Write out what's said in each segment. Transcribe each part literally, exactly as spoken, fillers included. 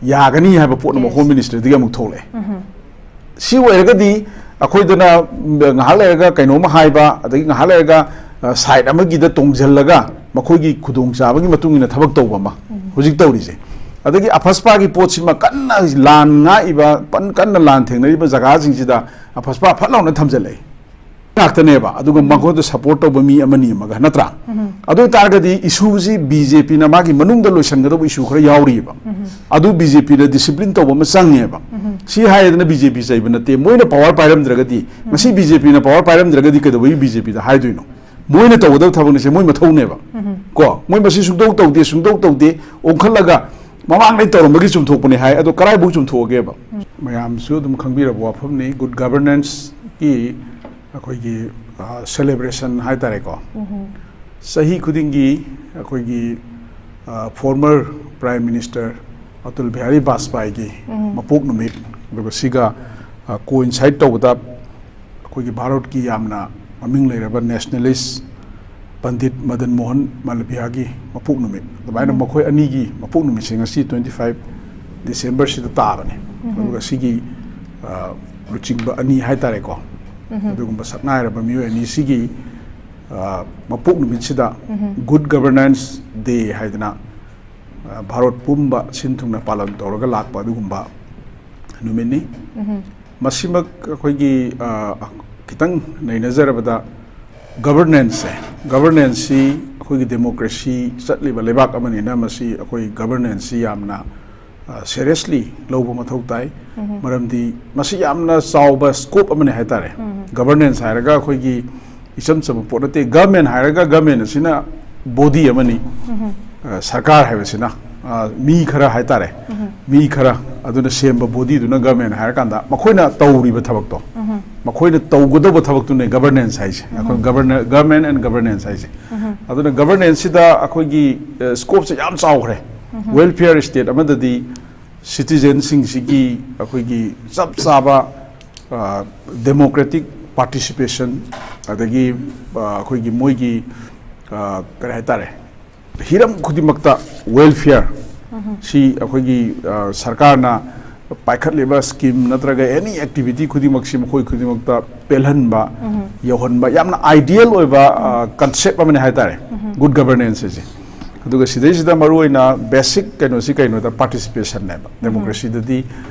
ꯌꯥꯒꯅꯤ ꯍꯥꯏꯕ ꯄꯣꯠ ꯑꯃ ꯍꯣꯝ ꯃꯤꯅꯤꯁꯇ꯭ꯔꯤꯗꯒꯤ ꯑꯃꯨꯛ ꯊꯣꯛꯂꯛꯑꯦ꯫ ꯁꯤ ꯑꯣꯏꯔꯒꯗꯤ ꯑꯩꯈꯣꯏꯗꯅ ꯉꯥꯏꯍꯥꯛ ꯂꯩꯔꯒ ꯀꯩꯅꯣꯝꯃ ꯍꯥꯏꯕ, ꯑꯗꯒꯤ ꯉꯥꯏꯍꯥꯛ ꯂꯩꯔꯒ ꯁꯥꯏꯠ ꯑꯃꯒꯤꯗ ꯇꯣꯡꯁꯤꯜꯂꯒ ꯃꯈꯣꯏꯒꯤ ꯈꯨꯗꯣꯡꯆꯥꯕꯒꯤ ꯃꯇꯨꯡ ꯏꯟꯅ ꯊꯕꯛ ꯇꯧꯕ ꯑꯃ ꯍꯧꯖꯤꯛ ꯇꯧꯔꯤꯁꯦ꯫ ꯑꯗꯒꯤ ꯑꯐꯁꯄꯥꯒꯤ ꯄꯣꯠꯁꯤꯃ ꯀꯟꯅ ꯂꯥꯟ ꯉꯥꯛꯏꯕ, ꯄꯟ-, ꯀꯟꯅ ꯂꯥꯟ ꯊꯦꯡꯅꯔꯤꯕ ꯖꯒꯥꯁꯤꯡꯁꯤꯗ ꯑꯐꯁꯄꯥ ꯐꯠ ꯂꯥꯎꯅ ꯊꯝꯖꯤꯜꯂꯛꯑꯦ꯫ ꯉꯥꯛꯇꯅꯦꯕ, ꯑꯗꯨꯒ ꯃꯈꯣꯏꯗ ꯁꯄꯣꯔꯠ ꯇꯧꯕ ꯃꯤ ꯑꯃꯅꯤ ꯑꯃꯒ, ꯅꯠꯇ꯭ꯔꯥ? ꯑꯗꯨ ꯑꯣꯏꯇꯥꯔꯒꯗꯤ ꯏꯁꯨꯁꯤ ꯕꯤ ꯖꯦ ꯄꯤꯅ ꯃꯥꯒꯤ ꯃꯅꯨꯡꯗ ꯂꯣꯏꯁꯤꯟꯒꯗꯧꯕ ꯏꯁꯨ ꯈꯔ ꯌꯥꯎꯔꯤꯑꯕ꯫ ꯑꯗꯨ ꯕꯤ ꯖꯦ ꯄꯤꯅ ꯗꯤꯁꯤꯄ꯭ꯂꯤꯟ ꯇꯧꯕ ꯑꯃ ꯆꯪꯉꯦꯕ꯫ ꯁꯤ ꯍꯥꯏꯗꯅ ꯕꯤ ꯖꯦ ꯄꯤ ꯆꯩꯕ ꯅꯠꯇꯦ, ꯃꯣꯏꯅ ꯄꯥꯋꯔ ꯄꯥꯏꯔꯝꯗ꯭ꯔꯒꯗꯤ, ꯉꯁꯤ ꯕꯤ ꯖꯦ ꯄꯤꯅ ꯄꯥꯋꯔ ꯄꯥꯏꯔꯝꯗ꯭ꯔꯒꯗꯤ ꯀꯩꯗꯧꯕꯒꯤ ꯕꯤ ꯖꯦ ꯄꯤꯗ ꯍꯥꯏꯗꯣꯏꯅꯣ? ꯃꯣꯏꯅ ꯇꯧꯒꯗꯕ ꯊꯕꯛꯅꯤꯁꯦ, ꯃꯣꯏ ꯃꯊꯧꯅꯦꯕ꯫ ꯀꯣ, ꯃꯣꯏ ꯃꯁꯤ ꯁꯨꯡꯇꯧ ꯇꯧꯗꯦ, ꯁꯨꯡꯇꯧ ꯇꯧꯗꯦ, ꯑꯣꯟꯈꯠꯂꯒ ꯃꯃꯥꯡꯗꯩ ꯇꯧꯔꯝꯕꯒꯤ ꯆꯨꯝꯊꯣꯛꯄꯅꯦ ꯍꯥꯏ, ꯑꯗꯣ ꯀꯗꯥꯏꯐꯥꯎ ꯆꯨꯝꯊꯣꯛꯑꯒꯦꯕ? ꯃꯌꯥꯝꯁꯨ ꯑꯗꯨꯝ ꯈꯪꯕꯤꯔꯕ ꯋꯥꯐꯝꯅꯤ, ꯒꯨꯗ ꯒꯕꯔꯅꯦꯟꯁꯀꯤ ꯑꯩꯈꯣꯏꯒꯤ ꯁꯦꯂꯦꯕ꯭ꯔꯦꯁꯟ ꯍꯥꯏ ꯇꯥꯔꯦꯀꯣ꯫ ꯆꯍꯤ ꯈꯨꯗꯤꯡꯒꯤ ꯑꯩꯈꯣꯏꯒꯤ former prime minister Atal Bihari ꯕꯥꯖꯄꯥꯏꯒꯤ ꯃꯄꯣꯛ ꯅꯨꯃꯤꯠ, ꯑꯗꯨꯒ ꯁꯤꯒ ꯀꯣꯏꯟꯁꯥꯏꯠ ꯇꯧꯕꯗ ꯑꯩꯈꯣꯏꯒꯤ ꯚꯥꯔꯠꯀꯤ ꯌꯥꯝꯅ ꯃꯃꯤꯡ ꯂꯩꯔꯕ ꯅꯦꯁꯅꯦꯂꯤꯁ ꯄꯟꯗꯤꯠ ꯃꯗꯟ ꯃꯣꯍꯟ ꯃꯥꯂꯚꯤꯌꯥꯒꯤ ꯃꯄꯣꯛ ꯅꯨꯃꯤꯠ, ꯑꯗꯨꯃꯥꯏꯅ ꯃꯈꯣꯏ ꯑꯅꯤꯒꯤ ꯃꯄꯣꯛ ꯅꯨꯃꯤꯠꯁꯦ ꯉꯁꯤ twenty five Decemberꯁꯤꯗ ꯇꯥꯕꯅꯦ꯫ ꯑꯗꯨꯒ ꯁꯤꯒꯤ, ꯑ, ꯂꯨꯆꯤꯡꯕ ꯑꯅꯤ ꯍꯥꯏꯇꯥꯔꯦꯀꯣ, ꯑꯗꯨꯒꯨꯝꯕ ꯁꯛꯅꯥꯏꯔꯕ ꯃꯤꯑꯣꯏ ꯑꯅꯤꯁꯤꯒꯤ, ꯑ, ꯃꯄꯣꯛ ꯅꯨꯃꯤꯠꯁꯤꯗ Good Governance Day ꯍꯥꯏꯗꯅ, ꯑ, ꯚꯥꯔꯠ ꯄꯨꯝꯕ ꯁꯤꯟ ꯊꯨꯡꯅ ꯄꯥꯂꯟ ꯇꯧꯔꯒ ꯂꯥꯛꯄ ꯑꯗꯨꯒꯨꯝꯕ ꯅꯨꯃꯤꯠꯅꯤ꯫ ꯃꯁꯤꯃꯛ ꯑꯩꯈꯣꯏꯒꯤ, ꯑ, ꯈꯤꯇꯪ ꯅꯩꯅꯖꯔꯕꯗ, ꯒꯕꯔꯅꯦꯟꯁꯁꯦ, ꯒꯕꯔꯅꯦꯟꯁꯁꯤ ꯑꯩꯈꯣꯏꯒꯤ ꯗꯦꯃꯣꯀ꯭ꯔꯦꯁꯤ ꯆꯠꯂꯤꯕ ꯂꯩꯕꯥꯛ ꯑꯃꯅꯤꯅ ꯃꯁꯤ ꯑꯩꯈꯣꯏ ꯒꯕꯔꯅꯦꯟꯁꯁꯤ ꯌꯥꯝꯅ, ꯑ, ꯁꯦꯔꯤꯌꯁꯂꯤ ꯂꯧꯕ ꯃꯊꯧ ꯇꯥꯏ꯫ ꯃꯔꯝꯗꯤ ꯃꯁꯤ ꯌꯥꯝꯅ ꯆꯥꯎꯕ ꯁ꯭ꯀꯣꯞ ꯑꯃꯅꯤ ꯍꯥꯏꯇꯥꯔꯦ꯫ ꯒꯕꯔꯅꯦꯟꯁ ꯍꯥꯏꯔꯒ ꯑꯩꯈꯣꯏꯒꯤ ꯏꯆꯝ ꯆꯝꯕ ꯄꯣꯠ ꯅꯠꯇꯦ꯫ ꯒꯃꯦꯟ ꯍꯥꯏꯔꯒ ꯒꯃꯦꯟ ꯑꯁꯤꯅ ꯕꯣꯗꯤ ꯑꯃꯅꯤ꯫ ꯑ, ꯁꯔꯀꯥꯔ ꯍꯥꯏꯕꯁꯤꯅ, ꯑ, ꯃꯤ ꯈꯔ ꯍꯥꯏꯇꯥꯔꯦ, ꯃꯤ ꯈꯔ ꯑꯗꯨꯅ ꯁꯦꯝꯕ ꯕꯣꯗꯤꯗꯨꯅ ꯒꯃꯦꯟ ꯍꯥꯏꯔꯀꯥꯟꯗ ꯃꯈꯣꯏꯅ ꯇꯧꯔꯤꯕ ꯊꯕꯛꯇꯣ, ꯃꯈꯣꯏꯅ ꯇꯧꯒꯗꯧꯕ ꯊꯕꯛꯇꯨꯅꯦ ꯒꯕꯔꯅꯦꯟꯁ ꯍꯥꯏꯁꯦ, ꯑꯩꯈꯣꯏ ꯒꯕꯔꯅꯦꯟ ꯑꯦꯟ ꯒꯕꯔꯅꯦꯟꯁ ꯍꯥꯏꯁꯦ꯫ ꯑꯗꯨꯅ ꯒꯕꯔꯅꯦꯟꯁꯁꯤꯗ ꯑꯩꯈꯣꯏꯒꯤ, ꯑ, ꯁ꯭ꯀꯣꯞꯁꯦ ꯌꯥꯝ ꯆꯥꯎꯈ꯭ꯔꯦ꯫ ꯋꯦꯜꯐꯤꯌꯔ ꯁ꯭ꯇꯦꯠ ꯑꯃꯗꯗꯤ ꯁꯤꯇꯤꯖꯦꯟꯁꯤꯡꯁꯤꯒꯤ ꯑꯩꯈꯣꯏꯒꯤ ꯆꯞ ꯆꯥꯕ, ꯑ, ꯗꯦꯃꯣꯀ꯭ꯔꯦꯇꯤꯛ ꯄꯥꯔꯇꯤꯁꯤꯄꯦꯁꯟ, ꯑꯗꯒꯤ, ꯑ, ꯑꯩꯈꯣꯏꯒꯤ ꯃꯣꯏꯒꯤ, ꯑ, ꯀꯔꯤ ꯍꯥꯏꯇꯥꯔꯦ, ꯍꯤꯔꯝ ꯈꯨꯗꯤꯡꯃꯛꯇ ꯋꯦꯜꯐꯤꯌꯔ, ꯁꯤ ꯑꯩꯈꯣꯏꯒꯤ ꯑ, ꯁꯔꯀꯥꯔꯅ ꯄꯥꯏꯈꯠꯂꯤꯕ ꯁ꯭ꯀꯤꯝ ꯅꯠꯇ꯭ꯔꯒ ꯑꯦꯅꯤ ꯑꯦꯛꯇꯤꯚꯤꯇꯤ ꯈꯨꯗꯤꯡꯃꯛꯁꯤ ꯃꯈꯣꯏ ꯈꯨꯗꯤꯡꯃꯛꯇ ꯄꯦꯜꯍꯟꯕ, ꯌꯧꯍꯟꯕ, ꯌꯥꯝꯅ ꯑꯥꯏꯗꯤꯌꯦꯜ ꯑꯣꯏꯕ ꯀꯟꯁꯦꯞ ꯑꯃꯅꯤ ꯍꯥꯏꯇꯥꯔꯦ꯫ ꯒꯨꯗ ꯒꯕꯔꯅꯦꯟꯁ ꯍꯥꯏꯁꯦ꯫ ꯑꯗꯨꯒ ꯁꯤꯗꯩꯁꯤꯗ ꯃꯔꯨꯑꯣꯏꯅ ꯕꯦꯁꯤꯛ ꯀꯩꯅꯣꯁꯤ ꯀꯩꯅꯣꯗ ꯄꯥꯔꯇꯤꯁꯤꯄꯦꯁꯟꯅꯦꯕ꯫ ꯗꯦꯃꯣꯀ꯭ꯔꯦꯁꯤꯗꯗꯤ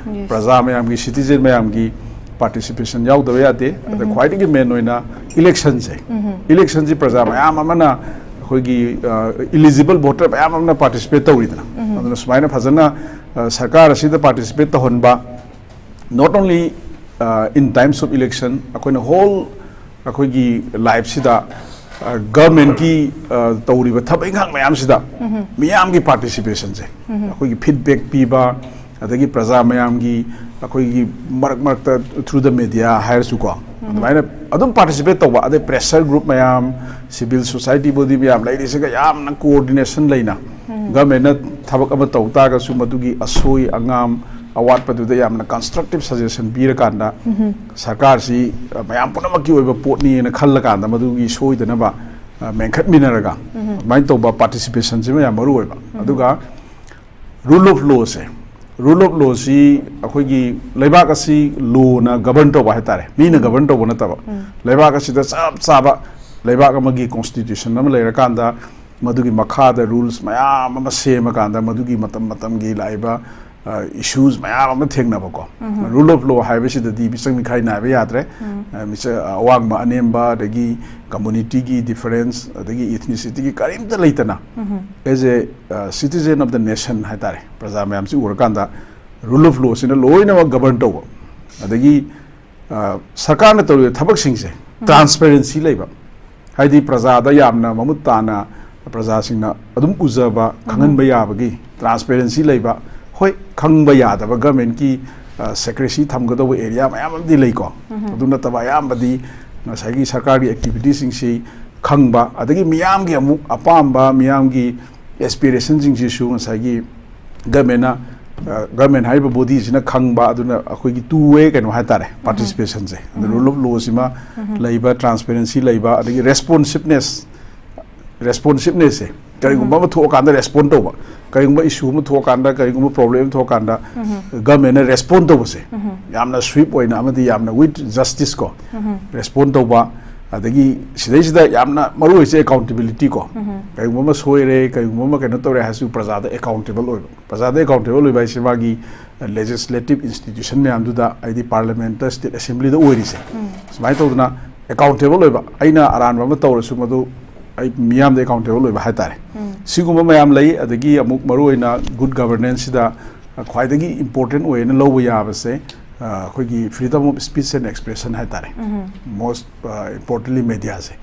ꯄ꯭ꯔꯖꯥ ꯃꯌꯥꯝꯒꯤ, ꯁꯤꯇꯤꯖꯦꯟ ꯃꯌꯥꯝꯒꯤ ꯄꯥꯔꯇꯤꯁꯤꯄꯦꯁꯟ ꯌꯥꯎꯗꯕ ꯌꯥꯗꯦ꯫ ꯑꯗ ꯈ꯭ꯋꯥꯏꯗꯒꯤ ꯃꯦꯟ ꯑꯣꯏꯅ ꯏꯂꯦꯛꯁꯟꯁꯦ, ꯏꯂꯦꯛꯁꯟꯁꯤ ꯄ꯭ꯔꯖꯥ ꯃꯌꯥꯝ ꯑꯃꯅ, ꯑꯩꯈꯣꯏꯒꯤ ꯏꯂꯤꯖꯤꯕꯜ ꯚꯣꯇꯔ ꯃꯌꯥꯝ ꯑꯃꯅ ꯄꯥꯔꯇꯤꯁꯤꯄꯦꯠ ꯇꯧꯔꯤꯗꯅ꯫ ꯑꯗꯨꯅ ꯁꯨꯃꯥꯏꯅ ꯐꯖꯅ ꯑ, ꯁꯔꯀꯥꯔ ꯑꯁꯤꯗ ꯄꯥꯔꯇꯤꯁꯤꯄꯦꯠ ꯇꯧꯍꯟꯕ, not only in times of election, ꯑꯩꯈꯣꯏꯅ ꯍꯣꯜ ꯑꯩꯈꯣꯏꯒꯤ ꯂꯥꯏꯐꯁꯤꯗ ꯒꯚꯔꯟꯃꯦꯟꯠꯀꯤ ꯇꯧꯔꯤꯕ ꯊꯕꯛ ꯏꯪꯈꯥꯡ ꯃꯌꯥꯝꯁꯤꯗ ꯃꯤꯌꯥꯝꯒꯤ ꯄꯥꯔꯇꯤꯁꯤꯄꯦꯁꯟꯁꯦ, ꯑꯩꯈꯣꯏꯒꯤ ꯐꯤꯗꯕꯦꯛ ꯄꯤꯕ, ꯑꯗꯒꯤ ꯄ꯭ꯔꯖꯥ ꯃꯌꯥꯝꯒꯤ, ꯑꯩꯈꯣꯏꯒꯤ ꯃꯔꯛ ꯃꯔꯛꯇ ꯊ꯭ꯔꯨ ꯗ ꯃꯦꯗꯤꯌꯥ ꯍꯥꯏꯔꯁꯨꯀꯣ, ꯑꯗꯨꯃꯥꯏꯅ ꯑꯗꯨꯝ ꯄꯥꯔꯇꯤꯁꯤꯄꯦꯠ ꯇꯧꯕ, ꯑꯗꯩ ꯄ꯭ꯔꯦꯁꯔ ꯒ꯭ꯔꯨꯞ ꯃꯌꯥꯝ, ꯁꯤꯚꯤꯜ ꯁꯣꯁꯥꯏꯇꯤ ꯕꯣꯗꯤ ꯃꯌꯥꯝ ꯂꯩꯔꯤꯁꯤꯒ ꯌꯥꯝꯅ ꯀꯣꯑꯣꯔꯗꯤꯅꯦꯁꯟ ꯂꯩꯅ ꯒꯚꯔꯟꯃꯦꯟꯠꯅ ꯊꯕꯛ ꯑꯃ ꯇꯧ ꯇꯥꯔꯒꯁꯨ ꯃꯗꯨꯒꯤ ꯑꯁꯣꯏ ꯑꯉꯥꯝ, ꯑꯋꯥꯠꯄꯗꯨꯗ ꯌꯥꯝꯅ ꯀꯟꯁꯇ꯭ꯔꯛꯇꯤꯞ ꯁꯖꯦꯁꯟ ꯄꯤꯔꯀꯥꯟꯗ ꯁꯔꯀꯥꯔꯁꯤ, ꯑ, ꯃꯌꯥꯝ ꯄꯨꯝꯅꯃꯛꯀꯤ ꯑꯣꯏꯕ ꯄꯣꯠꯅꯤꯅ ꯈꯜꯂꯀꯥꯟꯗ ꯃꯗꯨꯒꯤ ꯁꯣꯏꯗꯅꯕ, ꯑ, ꯃꯦꯟꯈꯠꯃꯤꯟꯅꯔꯒ ꯑꯗꯨꯃꯥꯏꯅ ꯇꯧꯕ ꯄꯥꯔꯇꯤꯁꯤꯄꯦꯁꯟꯁꯤꯃ ꯌꯥꯝ ꯃꯔꯨ ꯑꯣꯏꯕ꯫ ꯑꯗꯨꯒ ꯔꯨꯜ ꯑꯣꯐ ꯂꯣꯁꯦ, ꯔꯨꯜ ꯑꯣꯐ ꯂꯣꯁꯤ ꯑꯩꯈꯣꯏꯒꯤ ꯂꯩꯕꯥꯛ ꯑꯁꯤ ꯂꯣꯅ ꯒꯕꯔꯟ ꯇꯧꯕ ꯍꯥꯏꯇꯥꯔꯦ, ꯃꯤꯅ ꯒꯕꯔꯟ ꯇꯧꯕ ꯅꯠꯇꯕ꯫ ꯂꯩꯕꯥꯛ ꯑꯁꯤꯗ ꯆꯞ ꯆꯥꯕ ꯂꯩꯕꯥꯛ ꯑꯃꯒꯤ ꯀꯣꯟꯁꯇꯤꯇ꯭ꯌꯨꯁꯟ ꯑꯃ ꯂꯩꯔꯀꯥꯟꯗ ꯃꯗꯨꯒꯤ ꯃꯈꯥꯗ ꯔꯨꯜꯁ ꯃꯌꯥꯝ ꯑꯃ ꯁꯦꯝꯃꯀꯥꯟꯗ ꯃꯗꯨꯒꯤ ꯃꯇꯝ ꯃꯇꯝꯒꯤ ꯂꯥꯛꯏꯕ, ꯑ, ꯏꯁꯨꯁ ꯃꯌꯥꯝ ꯑꯃ ꯊꯦꯡꯅꯕꯀꯣ꯫ ꯔꯨꯜ ꯑꯣꯐ ꯂꯣ ꯍꯥꯏꯕꯁꯤꯗꯗꯤ ꯃꯤꯆꯪ ꯃꯤꯈꯥꯏ ꯅꯥꯏꯕ ꯌꯥꯗ꯭ꯔꯦ꯫ ꯑ, ꯃꯤꯆ-, ꯑꯋꯥꯡꯕ ꯑꯅꯦꯝꯕ, ꯑꯗꯒꯤ ꯀꯝꯃꯨꯅꯤꯇꯤꯒꯤ ꯗꯤꯐꯔꯦꯟꯁ, ꯑꯗꯒꯤ ꯏꯊꯅꯤꯁꯤꯇꯤꯒꯤ ꯀꯔꯤꯝꯇ ꯂꯩꯇꯅ, as a citizen of the nation ꯍꯥꯏꯇꯥꯔꯦ, ꯄ꯭ꯔꯖꯥ ꯃꯌꯥꯝꯁꯤ ꯎꯔꯀꯥꯟꯗ ꯔꯨꯜ ꯑꯣꯐ ꯂꯣꯁꯤꯅ ꯂꯣꯏꯅꯃꯛ ꯒꯕꯔꯟ ꯇꯧꯕ꯫ ꯑꯗꯒꯤ ꯑ, ꯁꯔꯀꯥꯔꯅ ꯇꯧꯔꯤꯕ ꯊꯕꯛꯁꯤꯡꯁꯦ ꯇ꯭ꯔꯥꯟꯁꯄꯦꯔꯦꯟꯁꯤ ꯂꯩꯕ, ꯍꯥꯏꯗꯤ ꯄ꯭ꯔꯖꯥꯗ ꯌꯥꯝꯅ ꯃꯃꯨꯠ ꯇꯥꯅ ꯄ꯭ꯔꯖꯥꯁꯤꯡꯅ ꯑꯗꯨꯝ ꯎꯖꯕ, ꯈꯪꯍꯟꯕ ꯌꯥꯕꯒꯤ ꯇ꯭ꯔꯥꯟꯁꯄꯦꯔꯦꯟꯁꯤ ꯂꯩꯕ꯫ ꯍꯣꯏ, ꯈꯪꯕ ꯌꯥꯗꯕ ꯒꯚꯔꯟꯃꯦꯟꯠꯀꯤ, ꯑ, ꯁꯦꯀ꯭ꯔꯦꯁꯤ ꯊꯝꯒꯗꯧꯕ ꯑꯦꯔꯤꯌꯥ ꯃꯌꯥꯝ ꯑꯃꯗꯤ ꯂꯩꯀꯣ꯫ ꯑꯗꯨ ꯅꯠꯇꯕ ꯑꯌꯥꯝꯕꯗꯤ ꯉꯁꯥꯏꯒꯤ ꯁꯔꯀꯥꯔꯒꯤ ꯑꯦꯛꯇꯤꯚꯤꯇꯤꯁꯤꯡꯁꯤ ꯈꯪꯕ, ꯑꯗꯒꯤ ꯃꯤꯌꯥꯝꯒꯤ ꯑꯃꯨꯛ ꯑꯄꯥꯝꯕ, ꯃꯤꯌꯥꯝꯒꯤ ꯑꯦꯁꯄꯤꯔꯦꯁꯟꯁꯤꯡꯁꯤꯁꯨ ꯉꯁꯥꯏꯒꯤ ꯒꯚꯔꯟꯃꯦꯟꯠꯅ, ꯑ, ꯒꯚꯔꯟꯃꯦꯟꯠ ꯍꯥꯏꯔꯤꯕ ꯕꯣꯗꯤꯁꯤꯅ ꯈꯪꯕ, ꯑꯗꯨꯅ ꯑꯩꯈꯣꯏꯒꯤ ꯇꯨ ꯋꯦ ꯀꯩꯅꯣ ꯍꯥꯏꯇꯥꯔꯦ, ꯄꯥꯔꯇꯤꯁꯤꯄꯦꯁꯟꯁꯦ꯫ ꯑꯗ ꯔꯨꯜ ꯑꯣꯐ ꯂꯣꯁꯤꯃ ꯂꯩꯕ, ꯇ꯭ꯔꯥꯟꯁꯄꯦꯔꯦꯟꯁꯤ ꯂꯩꯕ, ꯑꯗꯒꯤ ꯔꯦꯁꯄꯣꯟꯁꯤꯞꯅꯦꯁ, ꯔꯦꯁꯄꯣꯟꯁꯤꯞꯅꯦꯁꯁꯦ ꯀꯔꯤꯒꯨꯝꯕ ꯑꯃ ꯊꯣꯛꯑꯀꯥꯟꯗ ꯔꯦꯁꯄꯣꯟ ꯇꯧꯕ, ꯀꯔꯤꯒꯨꯝꯕ ꯏꯁꯨ ꯑꯃ ꯊꯣꯛꯑꯀꯥꯟꯗ, ꯀꯔꯤꯒꯨꯝꯕ ꯄ꯭ꯔꯣꯕ꯭ꯂꯦꯝ ꯑꯃ ꯊꯣꯛꯑꯀꯥꯟꯗ ꯒꯃꯦꯟꯅ ꯔꯦꯁꯄꯣꯟ ꯇꯧꯕꯁꯦ ꯌꯥꯝꯅ ꯁ꯭ꯋꯤꯞ ꯑꯣꯏꯅ ꯑꯃꯗꯤ ꯌꯥꯝꯅ ꯋꯤꯠ ꯖꯁꯇꯤꯁ ꯀꯣ ꯔꯦꯁꯄꯣꯟ ꯇꯧꯕ꯫ ꯑꯗꯒꯤ ꯁꯤꯗꯩꯁꯤꯗ ꯌꯥꯝꯅ ꯃꯔꯨ ꯑꯣꯏꯁꯦ ꯑꯦꯀꯥꯎꯟꯇꯦꯕꯤꯂꯤꯇꯤ ꯀꯣ꯫ ꯀꯔꯤꯒꯨꯝꯕ ꯑꯃ ꯁꯣꯏꯔꯦ, ꯀꯔꯤꯒꯨꯝꯕ ꯑꯃ ꯀꯩꯅꯣ ꯇꯧꯔꯦ ꯍꯥꯏꯔꯁꯨ ꯄ꯭ꯔꯖꯥꯗ ꯑꯦꯀꯥꯎꯟꯇꯦꯕꯜ ꯑꯣꯏꯕ꯫ ꯄ꯭ꯔꯖꯥꯗ ꯑꯦꯀꯥꯎꯟꯇꯦꯕꯜ ꯑꯣꯏꯕ ꯍꯥꯏꯁꯦ ꯃꯥꯒꯤ ꯂꯦꯖꯤꯁꯂꯦꯇꯤꯞ ꯏꯟꯁꯇꯤꯇ꯭ꯌꯨꯁꯟ ꯃꯌꯥꯝꯗꯨꯗ, ꯍꯥꯏꯗꯤ ꯄꯥꯔꯂꯤꯌꯥꯃꯦꯟꯠꯇ, ꯁ꯭ꯇꯦꯠ ꯑꯦꯁꯦꯝꯕ꯭ꯂꯤꯗ ꯑꯣꯏꯔꯤꯁꯦ, ꯁꯨꯃꯥꯏꯅ ꯇꯧꯗꯅ ꯑꯦꯀꯥꯎꯟꯇꯦꯕꯜ ꯑꯣꯏꯕ, ꯑꯩꯅ ꯑꯔꯥꯟꯕ ꯑꯃ ꯇꯧꯔꯁꯨ ꯃꯗꯨ ꯑꯩ ꯃꯤꯌꯥꯝꯗ ꯑꯦꯀꯥꯎꯟꯇꯦꯕꯜ ꯑꯣꯏꯕ ꯍꯥꯏꯇꯥꯔꯦ꯫ ꯁꯤꯒꯨꯝꯕ ꯃꯌꯥꯝ ꯂꯩ꯫ ꯑꯗꯒꯤ ꯑꯃꯨꯛ ꯃꯔꯨꯑꯣꯏꯅ ꯒꯨꯗ ꯒꯕꯔꯅꯦꯟꯁꯁꯤꯗ ꯈ꯭ꯋꯥꯏꯗꯒꯤ ꯏꯝꯄꯣꯔꯇꯦꯟ ꯑꯣꯏꯅ ꯂꯧꯕ ꯌꯥꯕꯁꯦ, ꯑ, ꯑꯩꯈꯣꯏꯒꯤ freedom of speech and expression ꯍꯥꯏꯇꯥꯔꯦ꯫ ꯃꯣꯁ ꯏꯝꯄꯣꯔꯇꯦꯟꯂꯤ ꯃꯦꯗꯤꯌꯥꯁꯦ,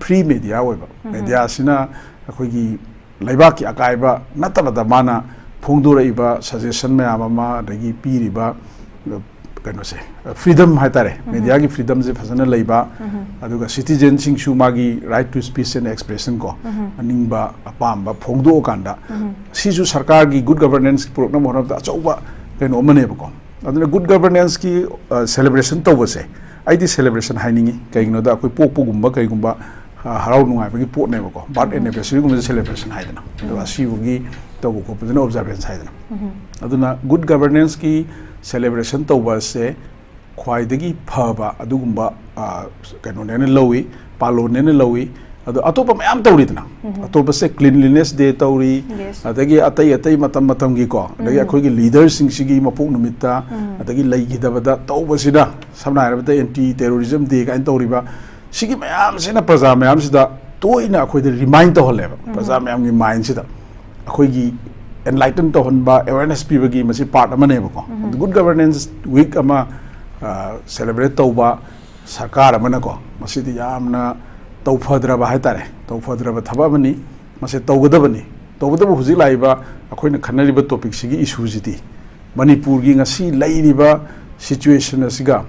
ꯐ꯭ꯔꯤ ꯃꯦꯗꯤꯌꯥ ꯑꯣꯏꯕ꯫ ꯃꯦꯗꯤꯌꯥꯁꯤꯅ ꯑꯩꯈꯣꯏꯒꯤ ꯂꯩꯕꯥꯛꯀꯤ ꯑꯀꯥꯏꯕ ꯅꯠꯇꯕꯗ ꯃꯥꯅ ꯐꯣꯡꯗꯣꯔꯛꯏꯕ ꯁꯖꯦꯁꯟ ꯃꯌꯥꯝ ꯑꯃ, ꯑꯗꯒꯤ ꯄꯤꯔꯤꯕ, ꯑ, ꯀꯩꯅꯣꯁꯦ, ꯐ꯭ꯔꯤꯗꯝ ꯍꯥꯏꯇꯥꯔꯦ, ꯃꯦꯗꯤꯌꯥꯒꯤ ꯐ꯭ꯔꯤꯗꯝꯁꯦ ꯐꯖꯅ ꯂꯩꯕ, ꯑꯗꯨꯒ ꯁꯤꯇꯤꯖꯦꯟꯁꯤꯡꯁꯨ ꯃꯥꯒꯤ right to speech and expression ꯀꯣ, ꯑꯅꯤꯡꯕ ꯑꯄꯥꯝꯕ ꯐꯣꯡꯗꯣꯛꯑꯀꯥꯟꯗ, ꯁꯤꯁꯨ ꯁꯔꯀꯥꯔꯒꯤ ꯒꯨꯗ ꯒꯕꯔꯅꯦꯟꯁ ꯄꯨꯔꯛꯅꯕ ꯍꯣꯠꯅꯕꯗ ꯑꯆꯧꯕ ꯀꯩꯅꯣ ꯑꯃꯅꯦꯕꯀꯣ꯫ ꯑꯗꯨꯅ ꯒꯨꯗ ꯒꯕꯔꯅꯦꯟꯁꯀꯤ ꯁꯦꯂꯦꯕ꯭ꯔꯦꯁꯟ ꯇꯧꯕꯁꯦ, ꯑꯩꯗꯤ ꯁꯦꯂꯦꯕ꯭ꯔꯦꯁꯟ ꯍꯥꯏꯅꯤꯡꯉꯤ꯫ ꯀꯩꯒꯤꯅꯣꯗ ꯑꯩꯈꯣꯏ ꯄꯣꯛꯄꯒꯨꯝꯕ ꯀꯩꯒꯨꯝꯕ, ꯑ, ꯍꯔꯥꯎ ꯅꯨꯡꯉꯥꯏꯕꯒꯤ ꯄꯣꯠꯅꯦꯕꯀꯣ꯫ ꯕꯥꯔꯠ ꯑꯦꯅꯤꯚꯔꯁꯔꯤꯒꯨꯝꯕꯁꯦ ꯁꯦꯂꯦꯕ꯭ꯔꯦꯁꯟ ꯍꯥꯏꯗꯅ, ꯑꯗꯨꯒ ꯑꯁꯤꯕꯒꯤ ꯇꯧꯕ ꯈꯣꯠꯄꯗꯨꯅ ꯑꯣꯕꯖꯥꯔꯕꯦꯟꯁ ꯍꯥꯏꯗꯅ꯫ ꯑꯗꯨꯅ ꯒꯨꯗ ꯒꯕꯔꯅꯦꯟꯁꯀꯤ ꯁꯦꯂꯦꯕ꯭ꯔꯦꯁꯟ ꯇꯧꯕ ꯑꯁꯦ ꯈ꯭ꯋꯥꯏꯗꯒꯤ ꯐꯕ ꯑꯗꯨꯒꯨꯝꯕ, ꯑ, ꯀꯩꯅꯣꯅꯦꯅ ꯂꯧꯏ, ꯄꯥꯂꯣꯟꯅꯦꯅ ꯂꯧꯏ꯫ ꯑꯗꯣ ꯑꯇꯣꯞꯄ ꯃꯌꯥꯝ ꯇꯧꯔꯤꯗꯅ, ꯑꯇꯣꯞꯄꯁꯦ ꯀ꯭ꯂꯤꯟꯂꯤꯅꯦꯁ ꯗꯦ ꯇꯧꯔꯤ, ꯑꯗꯒꯤ ꯑꯇꯩ ꯑꯇꯩ ꯃꯇꯝ ꯃꯇꯝꯒꯤꯀꯣ, ꯑꯗꯒꯤ ꯑꯩꯈꯣꯏꯒꯤ ꯂꯤꯗꯔꯁꯤꯡꯁꯤꯒꯤ ꯃꯄꯣꯛ ꯅꯨꯃꯤꯠꯇ, ꯑꯗꯒꯤ ꯂꯩꯈꯤꯗꯕꯗ ꯇꯧꯕꯁꯤꯅ, ꯁꯝꯅ ꯍꯥꯏꯔꯕꯗ ꯑꯦꯟꯇꯤ ꯇꯦꯔꯣꯔꯤꯖꯝ ꯗꯦ ꯀꯥꯏꯅ ꯇꯧꯔꯤꯕ, ꯁꯤꯒꯤ ꯃꯌꯥꯝꯁꯤꯅ ꯄ꯭ꯔꯖꯥ ꯃꯌꯥꯝꯁꯤꯗ ꯇꯣꯏꯅ ꯑꯩꯈꯣꯏꯗ ꯔꯤꯃꯥꯏꯟ ꯇꯧꯍꯜꯂꯦꯕ꯫ ꯄ꯭ꯔꯖꯥ ꯃꯌꯥꯝꯒꯤ ꯃꯥꯏꯟꯁꯤꯗ ꯑꯩꯈꯣꯏꯒꯤ ꯑꯦꯟꯂꯥꯏꯇꯟ ꯇꯧꯍꯟꯕ, ꯑꯦꯋꯦꯔꯅꯦꯁ ꯄꯤꯕꯒꯤ ꯃꯁꯤ ꯄꯥꯔꯠ ꯑꯃꯅꯦꯕꯀꯣ꯫ ꯒꯨꯗ ꯒꯕꯔꯅꯦꯟꯁ ꯋꯤꯛ ꯑꯃ ꯁꯦꯂꯦꯕ꯭ꯔꯦꯠ ꯇꯧꯕ ꯁꯔꯀꯥꯔ ꯑꯃꯅꯀꯣ, ꯃꯁꯤꯗꯤ ꯌꯥꯝꯅ ꯇꯧꯐꯗ꯭ꯔꯕ ꯍꯥꯏꯇꯥꯔꯦ, ꯇꯧꯐꯗ꯭ꯔꯕ ꯊꯕꯛ ꯑꯃꯅꯤ꯫ ꯃꯁꯤ ꯇꯧꯒꯗꯕꯅꯤ꯫ ꯇꯧꯕꯇꯕꯨ ꯍꯧꯖꯤꯛ ꯂꯥꯛꯏꯕ ꯑꯩꯈꯣꯏꯅ ꯈꯟꯅꯔꯤꯕ ꯇꯣꯄꯤꯛꯁꯤꯒꯤ ꯏꯁꯨꯁꯤꯗꯤ ꯃꯅꯤꯄꯨꯔꯒꯤ ꯉꯁꯤ ꯂꯩꯔꯤꯕ ꯁꯤꯆꯨꯋꯦꯁꯟ ꯑꯁꯤꯒ,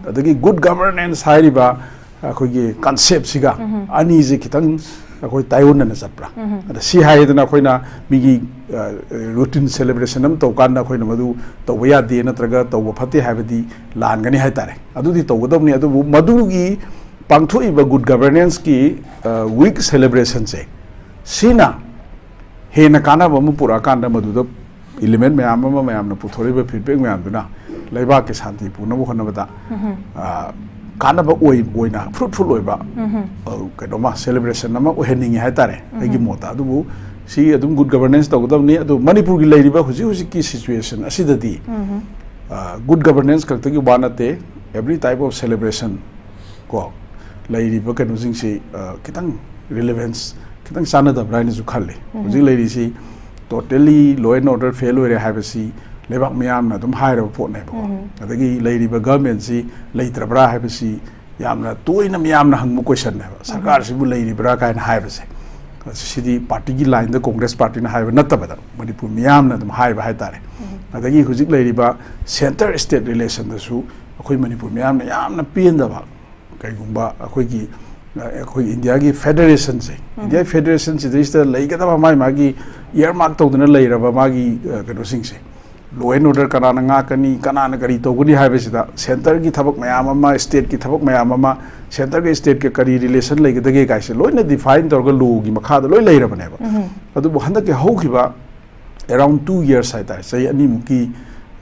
ꯑꯗꯒꯤ ꯒꯨꯗ ꯒꯕꯔꯅꯦꯟꯁ ꯍꯥꯏꯔꯤꯕ ꯑꯩꯈꯣꯏꯒꯤ ꯀꯟꯁꯦꯞꯁꯤꯒ ꯑꯅꯤꯁꯦ ꯈꯤꯇꯪ ꯑꯩꯈꯣꯏ ꯇꯥꯏꯑꯣꯟꯅꯅ ꯆꯠꯄ꯭ꯔꯥ? ꯑꯗ ꯁꯤ ꯍꯥꯏꯗꯅ ꯑꯩꯈꯣꯏꯅ ꯃꯤꯒꯤ, ꯑ, ꯔꯨꯇꯤꯟ ꯁꯦꯂꯦꯕ꯭ꯔꯦꯁꯟ ꯑꯃ ꯇꯧꯀꯥꯟꯗ ꯑꯩꯈꯣꯏꯅ ꯃꯗꯨ ꯇꯧꯕ ꯌꯥꯗꯦ ꯅꯠꯇ꯭ꯔꯒ ꯇꯧꯕ ꯐꯠꯇꯦ ꯍꯥꯏꯕꯗꯤ ꯂꯥꯟꯒꯅꯤ ꯍꯥꯏꯇꯥꯔꯦ꯫ ꯑꯗꯨꯗꯤ ꯇꯧꯒꯗꯕꯅꯤ꯫ ꯑꯗꯨꯕꯨ ꯃꯗꯨꯒꯤ ꯄꯥꯡꯊꯣꯛꯏꯕ ꯒꯨꯗ ꯒꯕꯔꯅꯦꯟꯁꯀꯤ, ꯑ, ꯋꯤꯛ ꯁꯦꯂꯦꯕ꯭ꯔꯦꯁꯟꯁꯦ, ꯁꯤꯅ ꯍꯦꯟꯅ ꯀꯥꯟꯅꯕ ꯑꯃ ꯄꯨꯔꯛꯑꯀꯥꯟꯗ ꯃꯗꯨꯗ element ꯃꯌꯥꯝ ꯑꯃ, ꯃꯌꯥꯝꯅ ꯄꯨꯊꯣꯔꯛꯏꯕ feedback ꯃꯌꯥꯝꯗꯨꯅ ꯂꯩꯕꯥꯛꯀꯤ ꯁꯥꯟꯇꯤ ꯄꯨꯅꯕ ꯍꯣꯠꯅꯕꯗ, ꯑ, ꯀꯥꯟꯅꯕ ꯑꯣꯏ-, ꯑꯣꯏꯅ fruitful ꯑꯣꯏꯕ, ꯑ, ꯀꯩꯅꯣꯃ celebration ꯑꯃ ꯑꯣꯏꯍꯟꯅꯤꯡꯉꯤ ꯍꯥꯏꯇꯥꯔꯦ ꯑꯩꯒꯤ ꯃꯣꯠꯇ꯫ ꯑꯗꯨꯕꯨ ꯁꯤ ꯑꯗꯨꯝ good governance ꯇꯧꯒꯗꯕꯅꯤ꯫ ꯑꯗꯨ ꯃꯅꯤꯄꯨꯔꯒꯤ ꯂꯩꯔꯤꯕ ꯍꯧꯖꯤꯛ ꯍꯧꯖꯤꯛꯀꯤ situation ꯑꯁꯤꯗꯗꯤ, ꯑ, good governance ꯈꯛꯇꯒꯤ ꯋꯥ ꯅꯠꯇꯦ, every type of celebration ꯀꯣ, ꯂꯩꯔꯤꯕ ꯀꯩꯅꯣꯁꯤꯡꯁꯤ, ꯑ, ꯈꯤꯇꯪ relevance ꯈꯤꯇꯪ ꯆꯥꯟꯅꯗꯕ꯭ꯔꯥ ꯍꯥꯏꯅꯁꯨ ꯈꯜꯂꯤ꯫ ꯍꯧꯖꯤꯛ ꯂꯩꯔꯤꯁꯤ totally law and order fail ꯑꯣꯏꯔꯦ ꯍꯥꯏꯕꯁꯤ ꯂꯩꯕꯥꯛ ꯃꯤꯌꯥꯝꯅ ꯑꯗꯨꯝ ꯍꯥꯏꯔꯕ ꯄꯣꯠꯅꯦꯕꯀꯣ꯫ ꯑꯗꯒꯤ ꯂꯩꯔꯤꯕ government ꯁꯤ ꯂꯩꯇ꯭ꯔꯕ꯭ꯔꯥ ꯍꯥꯏꯕꯁꯤ ꯌꯥꯝꯅ ꯇꯣꯏꯅ ꯃꯤꯌꯥꯝꯅ ꯍꯪꯕ question ꯅꯦꯕ, "ꯁꯔꯀꯥꯔꯁꯤꯕꯨ ꯂꯩꯔꯤꯕ꯭ꯔꯥ?" ꯀꯥꯏꯅ ꯍꯥꯏꯕꯁꯦ꯫ ꯁꯤꯗꯤ party ꯒꯤ line ꯗ Congress party ꯅ ꯍꯥꯏꯕ ꯅꯠꯇꯕꯗ ꯃꯅꯤꯄꯨꯔ ꯃꯤꯌꯥꯝꯅ ꯑꯗꯨꯝ ꯍꯥꯏꯕ ꯍꯥꯏꯇꯥꯔꯦ꯫ ꯑꯗꯒꯤ ꯍꯧꯖꯤꯛ ꯂꯩꯔꯤꯕ center state relation ꯗꯁꯨ ꯑꯩꯈꯣꯏ ꯃꯅꯤꯄꯨꯔ ꯃꯤꯌꯥꯝꯅ ꯌꯥꯝꯅ ꯄꯦꯟꯗꯕ, ꯀꯩꯒꯨꯝꯕ ꯑꯩꯈꯣꯏꯒꯤ, ꯑ, ꯑꯩꯈꯣꯏ ꯏꯟꯗꯤꯌꯥꯒꯤ federation ꯁꯦ, ꯏꯟꯗꯤꯌꯥꯒꯤ federation ꯁꯤꯗꯩꯁꯤꯗ ꯂꯩꯒꯗꯕ ꯃꯥꯒꯤ ꯃꯥꯒꯤ earmark ꯇꯧꯗꯨꯅ ꯂꯩꯔꯕ ꯃꯥꯒꯤ, ꯑ, ꯀꯩꯅꯣꯁꯤꯡꯁꯦ, law and order ꯀꯅꯥꯅ ꯉꯥꯛꯀꯅꯤ, ꯀꯅꯥꯅ ꯀꯔꯤ ꯇꯧꯒꯅꯤ ꯍꯥꯏꯕꯁꯤꯗ, center ꯒꯤ ꯊꯕꯛ ꯃꯌꯥꯝ ꯑꯃ, state ꯀꯤ ꯊꯕꯛ ꯃꯌꯥꯝ ꯑꯃ, center ꯒ state ꯀ ꯀꯔꯤ relation ꯂꯩꯒꯗꯒꯦ ꯀꯥꯏꯁꯦ ꯂꯣꯏꯅ define ꯇꯧꯔꯒ law ꯒꯤ ꯃꯈꯥꯗ ꯂꯣꯏ ꯂꯩꯔꯕꯅꯦꯕ꯫ ꯑꯗꯨꯕꯨ ꯍꯟꯗꯛꯀꯤ ꯍꯧꯈꯤꯕ around two years ꯍꯥꯏꯇꯥꯔꯦ, ꯆꯍꯤ ꯑꯅꯤꯃꯨꯛꯀꯤ,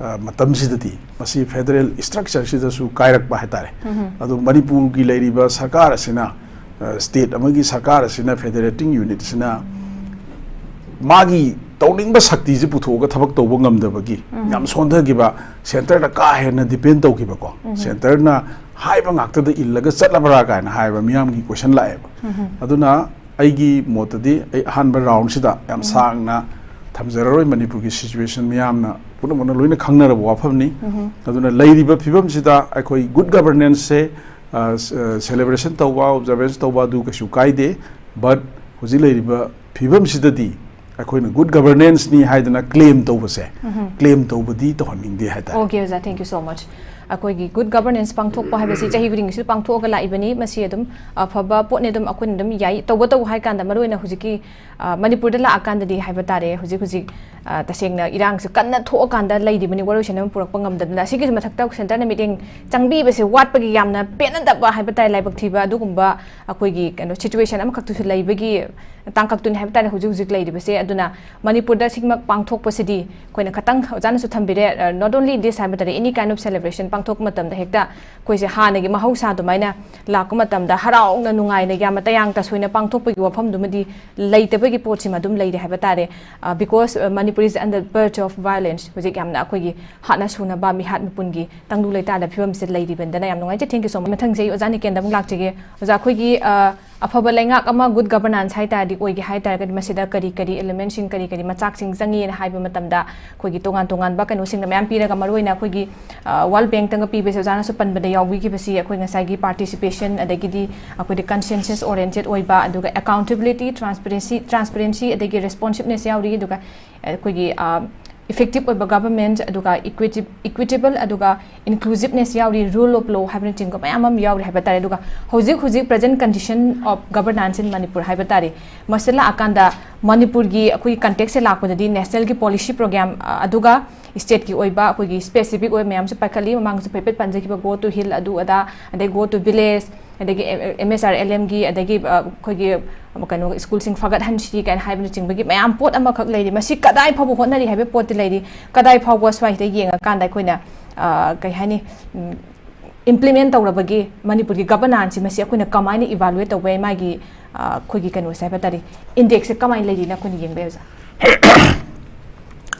ꯑ, ꯃꯇꯝꯁꯤꯗꯗꯤ ꯃꯁꯤ federal structure ꯁꯤꯗꯁꯨ ꯀꯥꯏꯔꯛꯄ ꯍꯥꯏꯇꯥꯔꯦ꯫ ꯑꯗꯨ ꯃꯅꯤꯄꯨꯔꯒꯤ ꯂꯩꯔꯤꯕ ꯁꯔꯀꯥꯔ ꯑꯁꯤꯅ, ꯑ, state ꯑꯃꯒꯤ ꯁꯔꯀꯥꯔ ꯑꯁꯤꯅ federating unit ꯑꯁꯤꯅ ꯃꯥꯒꯤ ꯇꯧꯅꯤꯡꯕ ꯁꯛꯇꯤꯁꯤ ꯄꯨꯊꯣꯛꯑꯒ ꯊꯕꯛ ꯇꯧꯕ ꯉꯝꯗꯕꯒꯤ ꯌꯥꯝ ꯁꯣꯟꯊꯈꯤꯕ, center ꯗ ꯀꯥ ꯍꯦꯟꯅ depend ꯇꯧꯈꯤꯕꯀꯣ, center ꯅ ꯍꯥꯏꯕ ꯉꯥꯛꯇꯗ ꯏꯜꯂꯒ ꯆꯠꯂꯕ꯭ꯔꯥ ꯀꯥꯏꯅ ꯍꯥꯏꯕ ꯃꯤꯌꯥꯝꯒꯤ question ꯂꯥꯛꯑꯦꯕ꯫ ꯑꯗꯨꯅ ꯑꯩꯒꯤ ꯃꯣꯠꯇꯗꯤ ꯑꯩ ꯑꯍꯥꯟꯕ round ꯁꯤꯗ ꯌꯥꯝ ꯁꯥꯡꯅ ꯊꯝꯖꯔꯔꯣꯏ꯫ ꯃꯅꯤꯄꯨꯔꯒꯤ situation ꯃꯤꯌꯥꯝꯅ ꯄꯨꯝꯅꯃꯛꯅ ꯂꯣꯏꯅ ꯈꯪꯅꯔꯕ ꯋꯥꯐꯝꯅꯤ꯫ ꯑꯗꯨꯅ ꯂꯩꯔꯤꯕ ꯐꯤꯕꯝꯁꯤꯗ ꯑꯩꯈꯣꯏ good governance ꯁꯦ, ꯑ, ꯁ-, ꯑ, celebration ꯇꯧꯕ, observance ꯇꯧꯕ ꯑꯗꯨ ꯀꯩꯁꯨ ꯀꯥꯏꯗꯦ, but ꯍꯧꯖꯤꯛ ꯂꯩꯔꯤꯕ ꯐꯤꯕꯝꯁꯤꯗꯗꯤ ꯑꯩꯈꯣꯏꯅ good governance ꯅꯤ ꯍꯥꯏꯗꯅ claim ꯇꯧꯕꯁꯦ, claim ꯇꯧꯕꯗꯤ ꯇꯧꯍꯟꯅꯤꯡꯗꯦ ꯍꯥꯏꯇꯥꯔꯦ꯫ Okay, ꯑꯣꯖꯥ, thank you so much꯫ ꯑꯩꯈꯣꯏꯒꯤ ꯒꯨꯗ ꯒꯕꯔꯅꯦꯟꯁ ꯄꯥꯡꯊꯣꯛꯄ ꯍꯥꯏꯕꯁꯤ ꯆꯍꯤ ꯈꯨꯗꯤꯡꯒꯤꯁꯨ ꯄꯥꯡꯊꯣꯛꯑꯒ ꯂꯥꯛꯏꯕꯅꯤ꯫ ꯃꯁꯤ ꯑꯗꯨꯝ ꯑꯐꯕ ꯄꯣꯠꯅꯤ, ꯑꯗꯨꯝ ꯑꯩꯈꯣꯏꯅ ꯑꯗꯨꯝ ꯌꯥꯏ꯫ ꯇꯧꯕꯇꯕꯨ ꯍꯥꯏ ꯀꯥꯟꯗ, ꯃꯔꯨꯑꯣꯏꯅ ꯍꯧꯖꯤꯛꯀꯤ, ꯑ, ꯃꯅꯤꯄꯨꯔꯗ ꯂꯥꯛꯑꯀꯥꯟꯗꯗꯤ ꯍꯥꯏꯕ ꯇꯥꯔꯦ, ꯍꯧꯖꯤꯛ ꯍꯧꯖꯤꯛ, ꯑ, ꯇꯁꯦꯡꯅ ꯏꯔꯥꯡꯁꯤ ꯀꯟꯅ ꯊꯣꯛꯑꯀꯥꯟꯗ ꯂꯩꯔꯤꯕꯅꯤ, ꯋꯥꯔꯣꯏꯁꯤꯟ ꯑꯃ ꯄꯨꯔꯛꯄ ꯉꯝꯗꯗꯅ꯫ ꯑꯁꯤꯒꯤꯁꯨ ꯃꯊꯛꯇ ꯁꯦꯟꯇꯔꯅ ꯃꯤꯠꯌꯦꯡ ꯆꯪꯕꯤꯕꯁꯦ ꯋꯥꯠꯄꯒꯤ ꯌꯥꯝꯅ ꯄꯦꯟꯅꯗꯕ ꯍꯥꯏꯕ ꯇꯥꯔꯦ, ꯂꯥꯏꯕꯛ ꯊꯤꯕ ꯑꯗꯨꯒꯨꯝꯕ ꯑꯩꯈꯣꯏꯒꯤ ꯀꯩꯅꯣ ꯁꯤꯆꯨꯋꯦꯁꯟ ꯑꯃꯈꯛꯇꯨꯁꯨ ꯂꯩꯕꯒꯤ ꯇꯥꯡꯀꯛꯇꯨꯅꯤ ꯍꯥꯏꯕ ꯇꯥꯔꯦ ꯍꯧꯖꯤꯛ ꯍꯧꯖꯤꯛ ꯂꯩꯔꯤꯕꯁꯦ꯫ ꯑꯗꯨꯅ ꯃꯅꯤꯄꯨꯔꯗ ꯁꯤꯃꯛ ꯄꯥꯡꯊꯣꯛꯄꯁꯤꯗꯤ ꯑꯩꯈꯣꯏꯅ ꯈꯇꯪ, ꯑꯣꯖꯥꯅꯁꯨ ꯊꯝꯕꯤꯔꯦ, ꯑ, not only this ꯍꯥꯏꯕ ꯇꯥꯔꯦ, any kind of celebration ꯄꯥꯡꯊꯣꯛꯄ ꯃꯇꯝꯗ ꯍꯦꯛꯇ ꯑꯩꯈꯣꯏꯁꯦ ꯍꯥꯟꯅꯒꯤ ꯃꯍꯧꯁꯥ ꯑꯗꯨꯃꯥꯏꯅ ꯂꯥꯛꯄ ꯃꯇꯝꯗ ꯍꯔꯥꯎꯅ ꯅꯨꯡꯉꯥꯏꯅ ꯌꯥꯝꯅ ꯇꯌꯥꯡ ꯇꯁꯣꯏꯅ ꯄꯥꯡꯊꯣꯛꯄꯒꯤ ꯋꯥꯐꯝꯗꯨꯃꯗꯤ ꯂꯩꯇꯕꯒꯤ ꯄꯣꯠꯁꯤꯃ ꯑꯗꯨꯝ ꯂꯩꯔꯦ ꯍꯥꯏꯕ ꯇꯥꯔꯦ꯫ ꯑ, because, ꯑ, Manipur is under verge of violence, ꯍꯧꯖꯤꯛ ꯌꯥꯝꯅ ꯑꯩꯈꯣꯏꯒꯤ ꯍꯥꯠꯅ ꯁꯨꯅꯕ ꯃꯤꯍꯥꯠ ꯃꯤꯄꯨꯟꯒꯤ ꯇꯪꯗꯨ ꯂꯩꯇꯥꯗ ꯐꯤꯕꯝꯁꯤꯗ ꯂꯩꯔꯤꯕꯅꯤꯅ꯫ ꯌꯥꯝ ꯅꯨꯡꯉꯥꯏꯖꯩ, thank you so much꯫ ꯃꯊꯪꯁꯦ ꯑꯩ ꯑꯣꯖꯥ ꯅꯤꯀꯦꯟꯗ ꯑꯃꯨꯛ ꯂꯥꯛꯆꯒꯦ꯫ ꯑꯣꯖꯥ, ꯑꯩꯈꯣꯏꯒꯤ, ꯑ, ꯑꯐꯕ ꯂꯩꯉꯥꯛ ꯑꯃ, ꯒꯨꯗ ꯒꯕꯔꯅꯥꯟꯁ ꯍꯥꯏ ꯇꯥꯔꯗꯤ, ꯑꯣꯏꯒꯦ ꯍꯥꯏ ꯇꯥꯔꯒꯗꯤ ꯃꯁꯤꯗ ꯀꯔꯤ ꯀꯔꯤ ꯑꯦꯂꯤꯃꯦꯟꯁꯤꯡ, ꯀꯔꯤ ꯀꯔꯤ ꯃꯆꯥꯛꯁꯤꯡ ꯆꯪꯉꯤꯅ ꯍꯥꯏꯕ ꯃꯇꯝꯗ ꯑꯩꯈꯣꯏꯒꯤ ꯇꯣꯉꯥꯟ ꯇꯣꯉꯥꯟꯕ ꯀꯩꯅꯣꯁꯤꯡꯅ ꯃꯌꯥꯝ ꯄꯤꯔꯒ, ꯃꯔꯨꯑꯣꯏꯅ ꯑꯩꯈꯣꯏꯒꯤ, ꯑ, ꯋꯥꯔꯜ ꯕꯦꯡꯛꯇꯒ ꯄꯤꯕꯁꯦ ꯑꯣꯖꯥꯅꯁꯨ ꯄꯟꯕꯗ ꯌꯥꯎꯕꯤꯈꯤꯕꯁꯤ, ꯑꯩꯈꯣꯏ ꯉꯁꯥꯏꯒꯤ ꯄꯥꯔꯇꯤꯁꯤꯄꯦꯁꯟ, ꯑꯗꯒꯤꯗꯤ ꯑꯩꯈꯣꯏꯗꯤ ꯀꯟꯁꯦꯟꯁꯁ ꯑꯣꯔꯤꯌꯦꯟꯇꯦꯠ ꯑꯣꯏꯕ, ꯑꯗꯨꯒ ꯑꯦꯀꯥꯎꯟꯇꯦꯕꯤꯂꯤꯇꯤ, ꯇ꯭ꯔꯥꯟꯁꯄꯔꯦꯟꯁꯤ, ꯇ꯭ꯔꯥꯟꯁꯄꯔꯦꯟꯁꯤ, ꯑꯗꯒꯤ ꯔꯦꯁꯄꯣꯟꯁꯤꯞꯅꯦꯁ ꯌꯥꯎꯔꯤ, ꯑꯗꯨꯒ ꯑꯩꯈꯣꯏꯒꯤ, ꯑ, ꯏꯐꯦꯛꯇꯤꯞ ꯑꯣꯏꯕ ꯒꯕꯔꯃꯦꯟꯠ, ꯑꯗꯨꯒ ꯏꯀ꯭ꯋꯤꯇꯤ-, ꯏꯀ꯭ꯋꯤꯇꯦꯕꯜ, ꯑꯗꯨꯒ ꯏꯟꯀ꯭ꯂꯨꯁꯤꯞꯅꯦꯁ ꯌꯥꯎꯔꯤ, ꯔꯨꯜ ꯑꯣꯐ ꯂꯣ ꯍꯥꯏꯕꯅꯆꯤꯡꯕ ꯃꯌꯥꯝ ꯑꯃ ꯌꯥꯎꯔꯤ ꯍꯥꯏꯕ ꯇꯥꯔꯦ꯫ ꯑꯗꯨꯒ ꯍꯧꯖꯤꯛ ꯍꯧꯖꯤꯛ ꯄ꯭ꯔꯖꯦꯟꯠ ꯀꯟꯗꯤꯁꯟ ꯑꯣꯐ ꯒꯕꯔꯅꯥꯟꯁ ꯏꯟ ꯃꯅꯤꯄꯨꯔ ꯍꯥꯏꯕ ꯇꯥꯔꯦ, ꯃꯁꯤꯗ ꯂꯥꯛꯑꯀꯥꯟꯗ ꯃꯅꯤꯄꯨꯔꯒꯤ ꯑꯩꯈꯣꯏꯒꯤ ꯀꯟꯇꯦꯛꯁꯁꯦ ꯂꯥꯛꯄꯗꯗꯤ ꯅꯦꯁꯅꯦꯜꯒꯤ ꯄꯣꯂꯤꯁꯤ ꯄ꯭ꯔꯣꯒ꯭ꯔꯥꯝ, ꯑ, ꯑꯗꯨꯒ ꯁ꯭ꯇꯦꯠꯀꯤ ꯑꯣꯏꯕ ꯑꯩꯈꯣꯏꯒꯤ ꯁ꯭ꯄꯦꯁꯤꯐꯤꯛ ꯑꯣꯏꯕ ꯃꯌꯥꯝꯁꯨ ꯄꯥꯏꯈꯠꯂꯤ꯫ ꯃꯃꯥꯡꯗꯁꯨ ꯍꯥꯏꯐꯦꯠ ꯄꯟꯖꯈꯤꯕ Go to Hill, ꯑꯗꯨ ꯑꯗꯥ, ꯑꯗꯩ Go to Village, ꯑꯗꯒꯤ ꯑꯦꯝ ꯑꯦꯁ ꯑꯥꯔ ꯑꯦꯜ ꯑꯦꯝꯒꯤ, ꯑꯗꯒꯤ, ꯑ, ꯑꯩꯈꯣꯏꯒꯤ ꯀꯩꯅꯣ, ꯁ꯭ꯀꯨꯜꯁꯤꯡ ꯐꯒꯠꯍꯟꯁꯤ ꯀꯥꯏꯅ ꯍꯥꯏꯕꯅꯆꯤꯡꯕꯒꯤ ꯃꯌꯥꯝ ꯄꯣꯠ ꯑꯃꯈꯛ ꯂꯩꯔꯤ꯫ ꯃꯁꯤ ꯀꯗꯥꯏ ꯐꯥꯎꯕ ꯍꯣꯠꯅꯔꯤ ꯍꯥꯏꯕ ꯄꯣꯠꯇꯤ ꯂꯩꯔꯤ꯫ ꯀꯗꯥꯏ ꯐꯥꯎꯕ ꯁ꯭ꯋꯥꯏꯁꯤꯗ ꯌꯦꯡꯉꯀꯥꯟꯗ ꯑꯩꯈꯣꯏꯅ, ꯑ, ꯀꯩ ꯍꯥꯏꯅꯤ, ꯎꯝ, ꯏꯝꯄ꯭ꯂꯤꯃꯦꯟꯠ ꯇꯧꯔꯕꯒꯤ ꯃꯅꯤꯄꯨꯔꯒꯤ ꯒꯕꯔꯅꯥꯟꯁꯁꯤ ꯃꯁꯤ ꯑꯩꯈꯣꯏꯅ ꯀꯃꯥꯏꯅ ꯏꯚꯥꯂꯨꯑꯦꯠ ꯇꯧꯕ ꯌꯥꯏ, ꯃꯥꯒꯤ, ꯑ, ꯑꯩꯈꯣꯏꯒꯤ ꯀꯩꯅꯣꯁꯦ ꯍꯥꯏꯕ ꯇꯥꯔꯦ, ꯏꯟꯗꯦꯛꯁꯁꯦ ꯀꯃꯥꯏꯅ ꯂꯩꯔꯤꯅ ꯑꯩꯈꯣꯏꯅ ꯌꯦꯡꯕ ꯌꯥꯏ, ꯑꯣꯖꯥ?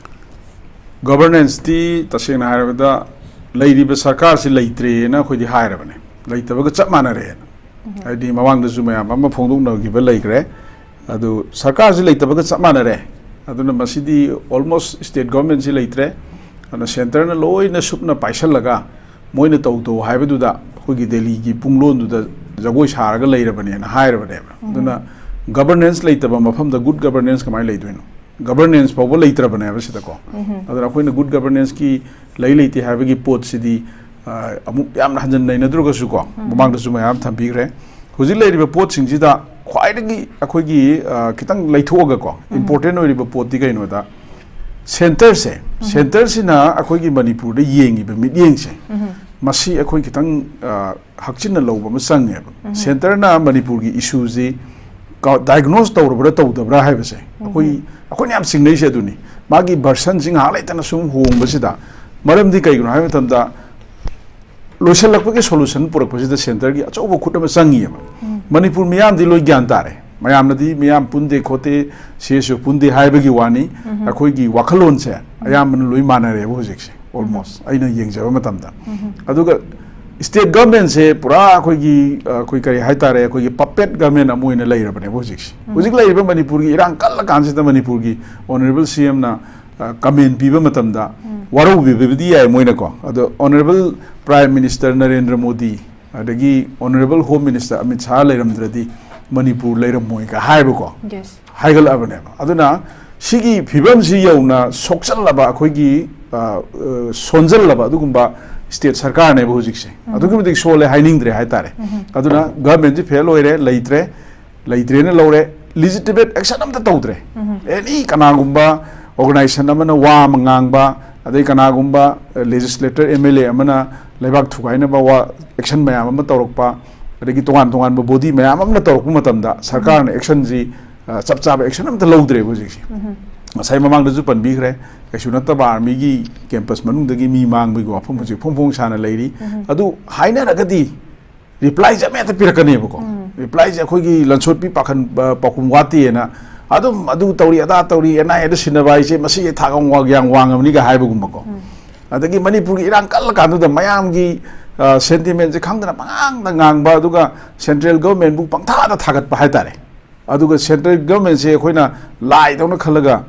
ꯒꯕꯔꯅꯦꯟꯁꯇꯤ ꯇꯁꯦꯡꯅ ꯍꯥꯏꯔꯕꯗ ꯂꯩꯔꯤꯕ ꯁꯔꯀꯥꯔꯁꯤ ꯂꯩꯇ꯭ꯔꯦꯅ ꯑꯩꯈꯣꯏꯗꯤ ꯍꯥꯏꯔꯕꯅꯦ, ꯂꯩꯇꯕꯒ ꯆꯞ ꯃꯥꯟꯅꯔꯦꯅ꯫ ꯍꯥꯏꯗꯤ ꯃꯃꯥꯡꯗꯁꯨ ꯃꯌꯥꯝ ꯑꯃ ꯐꯣꯡꯗꯣꯛꯅꯈꯤꯕ ꯂꯩꯈ꯭ꯔꯦ꯫ ꯑꯗꯨ ꯁꯔꯀꯥꯔꯁꯤ ꯂꯩꯇꯕꯒ ꯆꯞ ꯃꯥꯟꯅꯔꯦ꯫ ꯑꯗꯨꯅ ꯃꯁꯤꯗꯤ ꯑꯣꯜꯃꯣꯁ ꯁ꯭ꯇꯦꯠ ꯒꯣꯔꯃꯦꯟꯁꯤ ꯂꯩꯇ꯭ꯔꯦ꯫ ꯑꯗꯨꯅ ꯁꯦꯟꯇꯔꯅ ꯂꯣꯏꯅ ꯁꯨꯞꯅ ꯄꯥꯏꯁꯜꯂꯒ ꯃꯣꯏꯅ ꯇꯧ ꯇꯧ ꯍꯥꯏꯕꯗꯨꯗ ꯑꯩꯈꯣꯏꯒꯤ ꯗꯦꯜꯂꯤꯒꯤ ꯄꯨꯡꯂꯣꯟꯗꯨꯗ ꯖꯒꯣꯏ ꯁꯥꯔꯒ ꯂꯩꯔꯕꯅꯦꯅ ꯍꯥꯏꯔꯕꯅꯦꯕ꯫ ꯑꯗꯨꯅ ꯒꯕꯔꯅꯦꯟꯁ ꯂꯩꯇꯕ ꯃꯐꯝꯗ ꯒꯨꯗ ꯒꯕꯔꯅꯦꯟꯁ ꯀꯃꯥꯏꯅ ꯂꯩꯗꯣꯏꯅꯣ? ꯒꯕꯔꯅꯦꯟꯁ ꯐꯥꯎꯕ ꯂꯩꯇ꯭ꯔꯕꯅꯦꯕ ꯁꯤꯗꯀꯣ꯫ ꯑꯗꯨꯅ ꯑꯩꯈꯣꯏꯅ ꯒꯨꯗ ꯒꯕꯔꯅꯦꯟꯁꯀꯤ ꯂꯩ ꯂꯩꯇꯦ ꯍꯥꯏꯕꯒꯤ ꯄꯣꯠꯁꯤꯗꯤ ꯑ, ꯑꯃꯨꯛ ꯌꯥꯝꯅ ꯍꯟꯖꯟꯅ ꯅꯩꯅꯗ꯭ꯔꯒꯁꯨꯀꯣ, ꯎꯝ꯫ ꯃꯃꯥꯡꯗꯁꯨ ꯃꯌꯥꯝ ꯊꯝꯕꯤꯈ꯭ꯔꯦ꯫ ꯍꯧꯖꯤꯛ ꯂꯩꯔꯤꯕ ꯄꯣꯠꯁꯤꯡꯁꯤꯗ ꯈ꯭ꯋꯥꯏꯗꯒꯤ ꯑꯩꯈꯣꯏꯒꯤ, ꯑ, ꯈꯤꯇꯪ ꯂꯩꯊꯣꯛꯑꯒꯀꯣ, ꯎꯝ꯫ Important ꯑꯣꯏꯔꯤꯕ ꯄꯣꯠꯇꯤ ꯀꯩꯅꯣꯗ, centreꯁꯦ, ꯎꯝ꯫ Centreꯁꯤꯅ ꯑꯩꯈꯣꯏꯒꯤ ꯃꯅꯤꯄꯨꯔꯗ ꯌꯦꯡꯉꯤꯕ ꯃꯤꯠꯌꯦꯡꯁꯦ, ꯎꯝ꯫ ꯃꯁꯤ ꯑꯩꯈꯣꯏ ꯈꯤꯇꯪ, ꯑ, ꯍꯛꯆꯤꯟꯅ ꯂꯧꯕ ꯑꯃ ꯆꯪꯉꯦꯕ꯫ ꯎꯝ꯫ Centreꯅ ꯃꯅꯤꯄꯨꯔꯒꯤ issueꯁꯤ ꯀ-, diagnose ꯇꯧꯔꯕ꯭ꯔꯥ ꯇꯧꯗꯕ꯭ꯔꯥ ꯍꯥꯏꯕꯁꯦ, ꯎꯝ꯫ ꯑꯩꯈꯣꯏ, ꯑꯩꯈꯣꯏꯅ ꯌꯥꯝ ꯆꯤꯡꯅꯩꯁꯦ ꯑꯗꯨꯅꯤ꯫ ꯃꯥꯒꯤ versionꯁꯤ ꯉꯥꯏꯍꯥꯛ ꯂꯩꯇꯅ ꯁꯨꯝ ꯍꯣꯡꯕꯁꯤꯗ, ꯃꯔꯝꯗꯤ ꯀꯩꯒꯤꯅꯣ ꯍꯥꯏꯕ ꯃꯇꯝꯗ, ꯂꯣꯏꯁꯤꯜꯂꯛꯄꯒꯤ solution ꯄꯨꯔꯛꯄꯁꯤꯗ centreꯒꯤ ꯑꯆꯧꯕ ꯈꯨꯠ ꯑꯃ ꯆꯪꯉꯤꯑꯕ꯫ ꯎꯝ꯫ ꯃꯅꯤꯄꯨꯔ ꯃꯤꯌꯥꯝꯗꯤ ꯂꯣꯏ ꯒ꯭ꯌꯥꯟ ꯇꯥꯔꯦ, ꯃꯌꯥꯝꯅꯗꯤ ꯃꯤꯌꯥꯝ ꯄꯨꯟꯗꯦ ꯈꯣꯠꯇꯦ, CSO ꯄꯨꯟꯗꯦ ꯍꯥꯏꯕꯒꯤ ꯋꯥꯅꯤ꯫ ꯎꯝ꯫ ꯑꯩꯈꯣꯏꯒꯤ ꯋꯥꯈꯜꯂꯣꯟꯁꯦ ꯑꯌꯥꯝꯕꯅ ꯂꯣꯏ ꯃꯥꯟꯅꯔꯦꯕ ꯍꯧꯖꯤꯛꯁꯦ, almost, ꯑꯩꯅ ꯌꯦꯡꯖꯕ ꯃꯇꯝꯗ꯫ ꯎꯝ꯫ ꯑꯗꯨꯒ state governmentꯁꯦ ꯄꯨꯔꯥ ꯑꯩꯈꯣꯏꯒꯤ, ꯑ, ꯑꯩꯈꯣꯏ ꯀꯔꯤ ꯍꯥꯏꯇꯥꯔꯦ, ꯑꯩꯈꯣꯏꯒꯤ puppet government ꯑꯃ ꯑꯣꯏꯅ ꯂꯩꯔꯕꯅꯦꯕ ꯍꯧꯖꯤꯛꯁꯦ꯫ ꯎꯝ꯫ ꯍꯧꯖꯤꯛ ꯂꯩꯔꯤꯕ ꯃꯅꯤꯄꯨꯔꯒꯤ ꯏꯔꯥꯡ ꯀꯜꯂꯀꯥꯟꯁꯤꯗ ꯃꯅꯤꯄꯨꯔꯒꯤ Honourable CMꯅ, ꯑ, comment ꯄꯤꯕ ꯃꯇꯝꯗ, ꯎꯝ꯫ ꯋꯥꯔꯧꯕꯤꯕꯗꯤ ꯌꯥꯏ ꯃꯣꯏꯅꯀꯣ, ꯑꯗꯣ Honourable Prime Minister Narendra Modi, ꯑꯗꯒꯤ Honourable Home Minister Amit Shah ꯂꯩꯔꯝꯗ꯭ꯔꯗꯤ Manipur ꯂꯩꯔꯝꯃꯣꯏꯒ ꯍꯥꯏꯕꯀꯣ, Yes꯫ ꯍꯥꯏꯒꯠꯂꯛꯑꯕꯅꯦꯕ꯫ ꯑꯗꯨꯅ ꯁꯤꯒꯤ ꯐꯤꯕꯝꯁꯤ ꯌꯧꯅ ꯁꯣꯛꯆꯜꯂꯕ ꯑꯩꯈꯣꯏꯒꯤ, ꯑ, ꯑ, ꯁꯣꯟꯖꯜꯂꯕ ꯑꯗꯨꯒꯨꯝꯕ state ꯁꯔꯀꯥꯔꯅꯦꯕ ꯍꯧꯖꯤꯛꯁꯦ꯫ ꯎꯝ꯫ ꯑꯗꯨꯛꯀꯤ ꯃꯇꯤꯛ ꯁꯣꯜꯂꯦ ꯍꯥꯏꯅꯤꯡꯗ꯭ꯔꯦ ꯍꯥꯏꯇꯥꯔꯦ꯫ ꯎꯝ꯫ ꯑꯗꯨꯅ governmentꯁꯤ fail ꯑꯣꯏꯔꯦ, ꯂꯩꯇ꯭ꯔꯦ, ꯂꯩꯇ꯭ꯔꯦꯅ ꯂꯧꯔꯦ, legitimate action ꯑꯝꯇ ꯇꯧꯗ꯭ꯔꯦ꯫ ꯎꯝ꯫ Any ꯀꯅꯥꯒꯨꯝꯕ organisation ꯑꯃꯅ ꯋꯥ ꯑꯃ ꯉꯥꯡꯕ, ꯑꯗꯩ ꯀꯅꯥꯒꯨꯝꯕ, ꯑ, legislator, MLA ꯑꯃꯅ ꯂꯩꯕꯥꯛ ꯊꯨꯒꯥꯏꯅꯕ ꯋꯥ, action ꯃꯌꯥꯝ ꯑꯃ ꯇꯧꯔꯛꯄ, ꯑꯗꯒꯤ ꯇꯣꯉꯥꯟ ꯇꯣꯉꯥꯟꯕ body ꯃꯌꯥꯝ ꯑꯃꯅ ꯇꯧꯔꯛꯄ ꯃꯇꯝꯗ ꯁꯔꯀꯥꯔꯅ actionꯁꯤ, ꯑ, ꯆꯞ ꯆꯥꯕ action ꯑꯝꯇ ꯂꯧꯗ꯭ꯔꯦꯕ ꯍꯧꯖꯤꯛꯁꯦ꯫ ꯎꯝ꯫ ꯉꯁꯥꯏ ꯃꯃꯥꯡꯗꯁꯨ ꯄꯟꯕꯤꯈ꯭ꯔꯦ, ꯀꯩꯁꯨ ꯅꯠꯇꯕ armyꯒꯤ campus ꯃꯅꯨꯡꯗꯒꯤ ꯃꯤ ꯃꯥꯡꯕꯒꯤ ꯋꯥꯐꯝ ꯍꯧꯖꯤꯛ ꯐꯣꯡ ꯐꯣꯡ ꯁꯥꯅ ꯂꯩꯔꯤ꯫ ꯎꯝ꯫ ꯑꯗꯨ ꯍꯥꯏꯅꯔꯒꯗꯤ replyꯁꯦ ꯑꯃ ꯍꯦꯛꯇ ꯄꯤꯔꯛꯀꯅꯦꯕꯀꯣ꯫ ꯎꯝ꯫ Replyꯁꯦ ꯑꯩꯈꯣꯏꯒꯤ ꯂꯟꯁꯣꯠꯄꯤ ꯄꯥꯈꯟ-, ꯑ, ꯄꯥꯎꯈꯨꯝ ꯋꯥꯠꯇꯦꯅ, ꯑꯗꯨꯝ ꯑꯗꯨ ꯇꯧꯔꯤ, ꯑꯗꯥ ꯇꯧꯔꯤ, NIAꯗ ꯁꯤꯟꯅꯕ ꯍꯥꯏꯁꯦ ꯃꯁꯤ ꯊꯥꯛ ꯌꯥꯝ ꯋꯥꯡ-, ꯌꯥꯝ ꯋꯥꯡꯉꯕꯅꯤꯒ ꯍꯥꯏꯕꯒꯨꯝꯕꯀꯣ꯫ ꯎꯝ꯫ ꯑꯗꯒꯤ ꯃꯅꯤꯄꯨꯔꯒꯤ ꯏꯔꯥꯡ ꯀꯜꯂ ꯀꯥꯟꯗꯨꯗ ꯃꯌꯥꯝꯒꯤ, ꯑ, sentimentꯁꯦ ꯈꯪꯗꯅ ꯄꯉꯥꯡꯗ ꯉꯥꯡꯕ, ꯑꯗꯨꯒ central governmentꯕꯨ ꯄꯪꯊꯥꯗ ꯊꯥꯒꯠꯄ ꯍꯥꯏꯇꯥꯔꯦ꯫ ꯑꯗꯨꯒ central governmentꯁꯦ ꯑꯩꯈꯣꯏꯅ ꯂꯥꯏꯗꯧꯅ ꯈꯜꯂꯒ,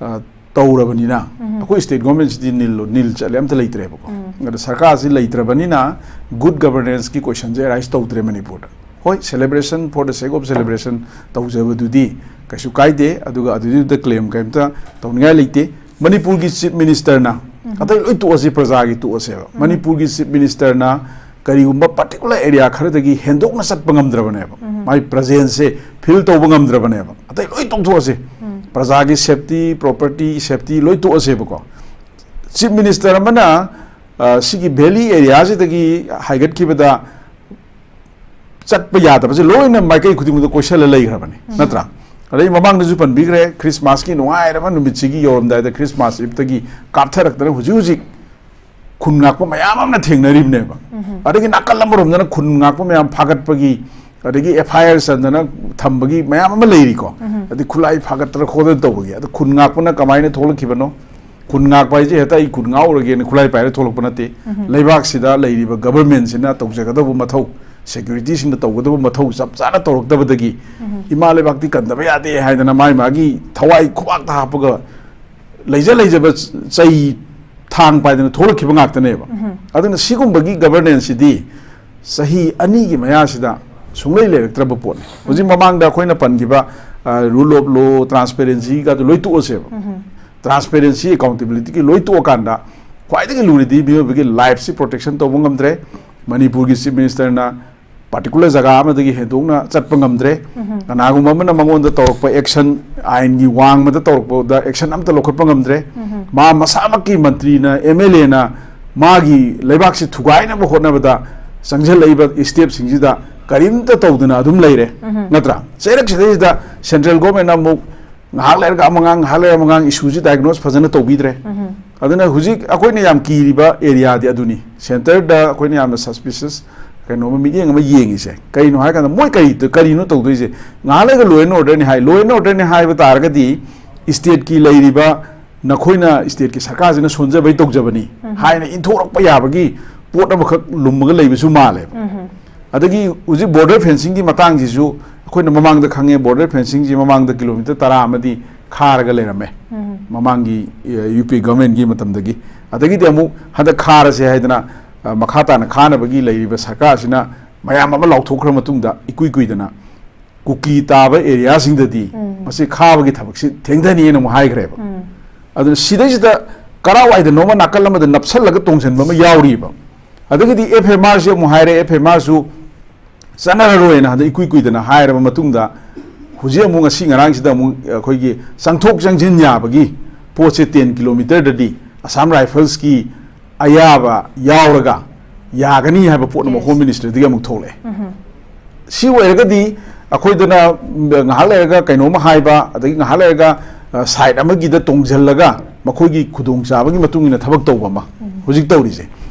ꯑ, ꯇꯧꯔꯕꯅꯤꯅ, ꯎꯝ꯫ ꯑꯩꯈꯣꯏ state governmentꯁꯤꯗꯤ ꯅꯤꯜ, ꯅꯤꯜ ꯆꯠꯂꯦ, ꯑꯝꯇ ꯂꯩꯇ꯭ꯔꯦꯕꯀꯣ꯫ ꯎꯝ꯫ ꯑꯗ ꯁꯔꯀꯥꯔꯁꯤ ꯂꯩꯇ꯭ꯔꯕꯅꯤꯅ good governanceꯀꯤ questionꯁꯦ arise ꯇꯧꯗ꯭ꯔꯦ ꯃꯅꯤꯄꯨꯔꯗ꯫ ꯍꯣꯏ, celebration for the sake of celebration ꯇꯧꯖꯕꯗꯨꯗꯤ ꯀꯩꯁꯨ ꯀꯥꯏꯗꯦ, ꯑꯗꯨꯒ ꯑꯗꯨꯗꯨꯗ claim ꯀꯔꯤꯝꯇ ꯇꯧꯅꯤꯡꯉꯥꯏ ꯂꯩꯇꯦ꯫ ꯃꯅꯤꯄꯨꯔꯒꯤ Chief Ministerꯅ ꯑꯇꯩ ꯂꯣꯏ ꯇꯣꯛꯑꯁꯤ, ꯄ꯭ꯔꯖꯥꯒꯤ ꯇꯣꯛꯑꯁꯦꯕ꯫ ꯃꯅꯤꯄꯨꯔꯒꯤ ꯆꯤꯐ ꯃꯤꯅꯤꯁꯇꯔꯅ ꯀꯔꯤꯒꯨꯝꯕ ꯄꯥꯔꯇꯤꯀꯨꯂꯔ ꯑꯦꯔꯤꯌꯥ ꯈꯔꯗꯒꯤ ꯍꯦꯟꯗꯣꯛꯅ ꯆꯠꯄ ꯉꯝꯗ꯭ꯔꯕꯅꯦꯕ, ꯃꯥꯏ ꯄ꯭ꯔꯖꯦꯟꯁꯁꯦ ꯐꯤꯜ ꯇꯧꯕ ꯉꯝꯗ꯭ꯔꯕꯅꯦꯕ꯫ ꯑꯇꯩ ꯂꯣꯏ ꯇꯣꯛꯊꯣꯛꯑꯁꯤ, ꯄ꯭ꯔꯖꯥꯒꯤ ꯁꯦꯐꯇꯤ, ꯄ꯭ꯔꯣꯄꯔꯇꯤ ꯁꯦꯐꯇꯤ ꯂꯣꯏ ꯇꯣꯛꯑꯁꯦꯕꯀꯣ꯫ ꯆꯤꯐ ꯃꯤꯅꯤꯁꯇꯔ ꯑꯃꯅ, ꯑ, ꯁꯤꯒꯤ ꯚꯦꯂꯤ ꯑꯦꯔꯤꯌꯥꯁꯤꯗꯒꯤ ꯍꯥꯏꯒꯠꯈꯤꯕꯗ ꯆꯠꯄ ꯌꯥꯗꯕꯁꯦ ꯂꯣꯏꯅ ꯃꯥꯏꯀꯩ ꯈꯨꯗꯤꯡꯃꯛꯇ ꯀꯣꯏꯁꯜꯂ ꯂꯩꯈ꯭ꯔꯕꯅꯤ, ꯅꯠꯇ꯭ꯔꯥ? ꯑꯗꯩ ꯃꯃꯥꯡꯗꯁꯨ ꯄꯟꯕꯤꯈ꯭ꯔꯦ, ꯈ꯭ꯔꯤꯁꯃꯥꯁꯀꯤ ꯅꯨꯡꯉꯥꯏꯔꯕ ꯅꯨꯃꯤꯠꯁꯤꯒꯤ ꯌꯧꯔꯝꯗꯥꯏꯗ ꯈ꯭ꯔꯤꯁꯃꯥꯁ ꯏꯞꯇꯒꯤ ꯀꯥꯞꯊꯔꯛꯇꯅ ꯍꯧꯖꯤꯛ ꯍꯧꯖꯤꯛ ꯈꯨꯟ ꯉꯥꯛꯄ ꯃꯌꯥꯝ ꯑꯃꯅ ꯊꯦꯡꯅꯔꯤꯕꯅꯦꯕ꯫ ꯑꯗꯒꯤ ꯅꯥꯀꯜ ꯑꯃꯔꯣꯝꯗꯅ ꯈꯨꯟ ꯉꯥꯛꯄ ꯃꯌꯥꯝ ꯐꯥꯒꯠꯄꯒꯤ, ꯑꯗꯒꯤ ꯑꯦꯐ ꯑꯥꯏ ꯑꯥꯔ ꯆꯟꯗꯅ ꯊꯝꯕꯒꯤ ꯃꯌꯥꯝ ꯑꯃ ꯂꯩꯔꯤꯀꯣ꯫ ꯑꯗꯩ ꯈꯨꯠꯂꯥꯏ ꯐꯥꯒꯠꯇꯅ ꯈꯣꯠꯇꯅ ꯇꯧꯕꯒꯤ, ꯑꯗꯣ ꯈꯨꯟ ꯉꯥꯛꯄꯅ ꯀꯃꯥꯏꯅ ꯊꯣꯛꯂꯛꯈꯤꯕꯅꯣ? ꯈꯨꯟ ꯉꯥꯛꯄ ꯍꯥꯏꯁꯦ ꯍꯦꯛꯇ ꯑꯩ ꯈꯨꯟ ꯉꯥꯛꯎꯔꯒꯦꯅ ꯈꯨꯠꯂꯥꯏ ꯄꯥꯏꯔ ꯊꯣꯛꯂꯛꯄ ꯅꯠꯇꯦ꯫ ꯂꯩꯕꯥꯛꯁꯤꯗ ꯂꯩꯔꯤꯕ ꯒꯕꯔꯃꯦꯟꯁꯤꯅ ꯇꯧꯖꯒꯗꯧꯕ ꯃꯊꯧ, ꯁꯦꯀ꯭ꯌꯨꯔꯤꯇꯤꯁꯤꯡꯅ ꯇꯧꯒꯗꯕ ꯃꯊꯧ ꯆꯞ ꯆꯥꯅ ꯇꯧꯔꯛꯇꯕꯗꯒꯤ, ꯏꯃꯥ ꯂꯩꯕꯥꯛꯇꯤ ꯀꯟꯗꯕ ꯌꯥꯗꯦ ꯍꯥꯏꯗꯅ ꯃꯥꯏ ꯃꯥꯒꯤ ꯊꯋꯥꯏ ꯈꯨꯕꯥꯛꯇ ꯍꯥꯞꯄꯒ ꯂꯩꯖ ꯂꯩꯖꯕ ꯆꯩ ꯊꯥꯡ ꯄꯥꯏꯗꯅ ꯊꯣꯛꯂꯛꯈꯤꯕ ꯉꯥꯛꯇꯅꯦꯕ꯫ ꯑꯗꯨꯅ ꯁꯤꯒꯨꯝꯕꯒꯤ ꯒꯕꯔꯅꯦꯟꯁꯁꯤꯗꯤ ꯆꯍꯤ ꯑꯅꯤꯒꯤ ꯃꯌꯥꯁꯤꯗ ꯁꯨꯡꯂꯩ ꯂꯩꯔꯛꯇ꯭ꯔꯕ ꯄꯣꯠꯅꯤ꯫ ꯍꯧꯖꯤꯛ ꯃꯃꯥꯡꯗ ꯑꯩꯈꯣꯏꯅ ꯄꯟꯈꯤꯕ ꯔꯨꯜ ꯑꯣꯐ ꯂꯣ, ꯇ꯭ꯔꯥꯟꯁꯄꯦꯔꯦꯟꯁꯤꯒꯗꯨ ꯂꯣꯏ ꯇꯣꯛꯑꯁꯦꯕ꯫ ꯇ꯭ꯔꯥꯟꯁꯄꯦꯔꯦꯟꯁꯤ, ꯑꯦꯀꯥꯎꯟꯇꯦꯕꯤꯂꯤꯇꯤꯒꯤ ꯂꯣꯏ ꯇꯣꯛꯑꯀꯥꯟꯗ ꯈ꯭ꯋꯥꯏꯗꯒꯤ ꯂꯨꯔꯤꯗꯤ ꯃꯤꯑꯣꯏꯕꯒꯤ ꯂꯥꯏꯐꯁꯤ ꯄ꯭ꯔꯣꯇꯦꯛꯁꯟ ꯇꯧꯕ ꯉꯝꯗ꯭ꯔꯦ꯫ ꯃꯅꯤꯄꯨꯔꯒꯤ ꯆꯤꯐ ꯃꯤꯅꯤꯁꯇꯔꯅ ꯄꯥꯔꯇꯤꯀꯨꯂꯔ ꯖꯒꯥ ꯑꯃꯗꯒꯤ ꯍꯦꯟꯗꯣꯛꯅ ꯆꯠꯄ ꯉꯝꯗ꯭ꯔꯦ꯫ ꯀꯅꯥꯒꯨꯝꯕ ꯑꯃꯅ ꯃꯉꯣꯟꯗ ꯇꯧꯔꯛꯄ ꯑꯦꯛꯁꯟ, ꯑꯥꯏꯟꯒꯤ ꯋꯥꯡꯃꯗ ꯇꯧꯔꯛꯄꯗ ꯑꯦꯛꯁꯟ ꯑꯝꯇ ꯂꯧꯈꯠꯄ ꯉꯝꯗ꯭ꯔꯦ꯫ ꯃꯥ ꯃꯁꯥꯃꯛꯀꯤ ꯃꯟꯇ꯭ꯔꯤꯅ, ꯑꯦꯝ ꯑꯦꯜ ꯑꯦꯅ ꯃꯥꯒꯤ ꯂꯩꯕꯥꯛꯁꯤ ꯊꯨꯒꯥꯏꯅꯕ ꯍꯣꯠꯅꯕꯗ ꯆꯪꯁꯤꯜꯂꯛꯏꯕ ꯁ꯭ꯇꯦꯞꯁꯤꯡꯁꯤꯗ ꯀꯔꯤꯝꯇ ꯇꯧꯗꯅ ꯑꯗꯨꯝ ꯂꯩꯔꯦ, ꯅꯠꯇ꯭ꯔꯥ? ꯆꯩꯔꯛꯁꯤꯗꯩꯁꯤꯗ ꯁꯦꯟꯇ꯭ꯔꯦꯜ ꯒꯣꯔꯃꯦꯟꯅ ꯑꯃꯨꯛ ꯉꯥꯏꯍꯥꯛ ꯂꯩꯔꯒ ꯑꯃ ꯉꯥꯡ, ꯉꯥꯏꯍꯥꯛ ꯂꯩꯔꯒ ꯑꯃ ꯉꯥꯡ, ꯏꯁꯨꯁꯤ ꯗꯥꯏꯒꯅꯣꯁ ꯐꯖꯅ ꯇꯧꯕꯤꯗ꯭ꯔꯦ꯫ ꯑꯗꯨꯅ ꯍꯧꯖꯤꯛ ꯑꯩꯈꯣꯏꯅ ꯌꯥꯝ ꯀꯤꯔꯤꯕ ꯑꯦꯔꯤꯌꯥꯗꯤ ꯑꯗꯨꯅꯤ꯫ ꯁꯦꯟꯇꯔꯗ ꯑꯩꯈꯣꯏꯅ ꯌꯥꯝꯅ ꯁꯁꯄꯤꯁꯁ ꯀꯩꯅꯣꯝꯃ, ꯃꯤꯠꯌꯦꯡ ꯑꯃ ꯌꯦꯡꯉꯤꯁꯦ ꯀꯩꯅꯣ ꯍꯥꯏ ꯀꯥꯟꯗ, ꯃꯣꯏ ꯀꯔꯤ, ꯀꯔꯤꯅꯣ ꯇꯧꯗꯣꯏꯁꯦ? ꯉꯥꯏꯍꯥꯛ ꯂꯩꯔꯒ law and ꯑꯣꯔꯗꯔꯅꯤ high, law and ꯑꯣꯔꯗꯔꯅꯤ ꯍꯥꯏꯕ ꯇꯥꯔꯒꯗꯤ ꯁ꯭ꯇꯦꯠꯀꯤ ꯂꯩꯔꯤꯕ, ꯅꯈꯣꯏꯅ ꯁ꯭ꯇꯦꯠꯀꯤ ꯁꯔꯀꯥꯔꯁꯤꯅ ꯁꯣꯟꯖꯕꯩ ꯇꯧꯖꯕꯅꯤ ꯍꯥꯏꯅ ꯏꯟꯊꯣꯔꯛꯄ ꯌꯥꯕꯒꯤ ꯄꯣꯠ ꯑꯃꯈꯛ ꯂꯨꯝꯃꯒ ꯂꯩꯕꯁꯨ ꯃꯥꯜꯂꯦꯕ꯫ ꯑꯗꯒꯤ ꯍꯧꯖꯤꯛ ꯕꯣꯔꯗꯔ ꯐꯦꯟꯁꯤꯡꯒꯤ ꯃꯇꯥꯡꯁꯤꯁꯨ ꯑꯩꯈꯣꯏꯅ ꯃꯃꯥꯡꯗ ꯈꯪꯉꯦ, ꯕꯣꯔꯗꯔ ꯐꯦꯟꯁꯤꯡꯁꯤ ꯃꯃꯥꯡꯗ ꯀꯤꯂꯣꯃꯤꯇꯔ ꯇꯔꯥ ꯑꯃꯗꯤ ꯈꯥꯔꯒ ꯂꯩꯔꯝꯃꯦ, ꯃꯃꯥꯡꯒꯤ, ꯑ, ꯌꯨ ꯄꯤ ꯑꯦ ꯒꯚꯔꯟꯃꯦꯟꯒꯤ ꯃꯇꯝꯗꯒꯤ꯫ ꯑꯗꯒꯤꯗꯤ ꯑꯃꯨꯛ ꯍꯟꯗꯛ ꯈꯥꯔꯁꯦ ꯍꯥꯏꯗꯅ, ꯑ, ꯃꯈꯥ ꯇꯥꯅ ꯈꯥꯅꯕꯒꯤ ꯂꯩꯔꯤꯕ ꯁꯔꯀꯥꯔꯁꯤꯅ ꯃꯌꯥꯝ ꯑꯃ ꯂꯥꯎꯊꯣꯛꯈ꯭ꯔ ꯃꯇꯨꯡꯗ, ꯏꯀꯨꯏ ꯀꯨꯏꯗꯅ ꯀꯨꯀꯤ ꯇꯥꯕ ꯑꯦꯔꯤꯌꯥꯁꯤꯡꯗꯗꯤ ꯃꯁꯤ ꯈꯥꯕꯒꯤ ꯊꯕꯛꯁꯤ ꯊꯦꯡꯊꯅꯤꯅ ꯑꯃꯨꯛ ꯍꯥꯏꯈ꯭ꯔꯦꯕ꯫ ꯑꯗꯨꯅ ꯁꯤꯗꯩꯁꯤꯗ ꯀꯔꯥꯏꯋꯥꯏꯗꯅꯣꯃ ꯅꯥꯀꯜ ꯑꯃꯗ ꯅꯞꯁꯜꯂꯒ ꯇꯣꯡꯁꯤꯟꯕ ꯑꯃ ꯌꯥꯎꯔꯤꯕ꯫ ꯑꯗꯒꯤꯗꯤ ꯑꯦꯐ ꯑꯦꯝ ꯑꯥꯔꯁꯤ ꯑꯃꯨꯛ ꯍꯥꯏꯔꯦ, ꯑꯦꯐ ꯑꯦꯝ ꯑꯥꯔꯁꯨ ꯆꯠꯅꯔꯔꯣꯏꯅ ꯍꯟꯗꯛ ꯏꯀꯨꯏ ꯀꯨꯏꯗꯅ ꯍꯥꯏꯔꯕ ꯃꯇꯨꯡꯗ, ꯍꯧꯖꯤꯛ ꯑꯃꯨꯛ ꯉꯁꯤ ꯉꯔꯥꯡꯁꯤꯗ ꯑꯃꯨꯛ ꯑꯩꯈꯣꯏꯒꯤ ꯆꯪꯊꯣꯛ ꯆꯪꯁꯤꯟ ꯌꯥꯕꯒꯤ ꯄꯣꯠꯁꯦ ꯇꯦꯟ ꯀꯤꯂꯣꯃꯤꯇꯔꯗꯗꯤ ꯑꯁꯥꯝ ꯔꯥꯏꯐꯜꯁꯀꯤ ꯑꯌꯥꯕ ꯌꯥꯎꯔꯒ ꯌꯥꯒꯅꯤ ꯍꯥꯏꯕ ꯄꯣꯠ ꯑꯃ ꯍꯣꯝ ꯃꯤꯅꯤꯁꯇ꯭ꯔꯤꯗꯒꯤ ꯑꯃꯨꯛ ꯊꯣꯛꯂꯛꯑꯦ꯫ ꯁꯤ ꯑꯣꯏꯔꯒꯗꯤ ꯑꯩꯈꯣꯏꯗꯅ ꯉꯥꯏꯍꯥꯛ ꯂꯩꯔꯒ ꯀꯩꯅꯣꯝꯃ ꯍꯥꯏꯕ, ꯑꯗꯒꯤ ꯉꯥꯏꯍꯥꯛ ꯂꯩꯔꯒ ꯁꯥꯏꯠ ꯑꯃꯒꯤꯗ ꯇꯣꯡꯁꯤꯜꯂꯒ ꯃꯈꯣꯏꯒꯤ ꯈꯨꯗꯣꯡꯆꯥꯕꯒꯤ ꯃꯇꯨꯡ ꯏꯟꯅ ꯊꯕꯛ ꯇꯧꯕ ꯑꯃ ꯍꯧꯖꯤꯛ ꯇꯧꯔꯤꯁꯦ꯫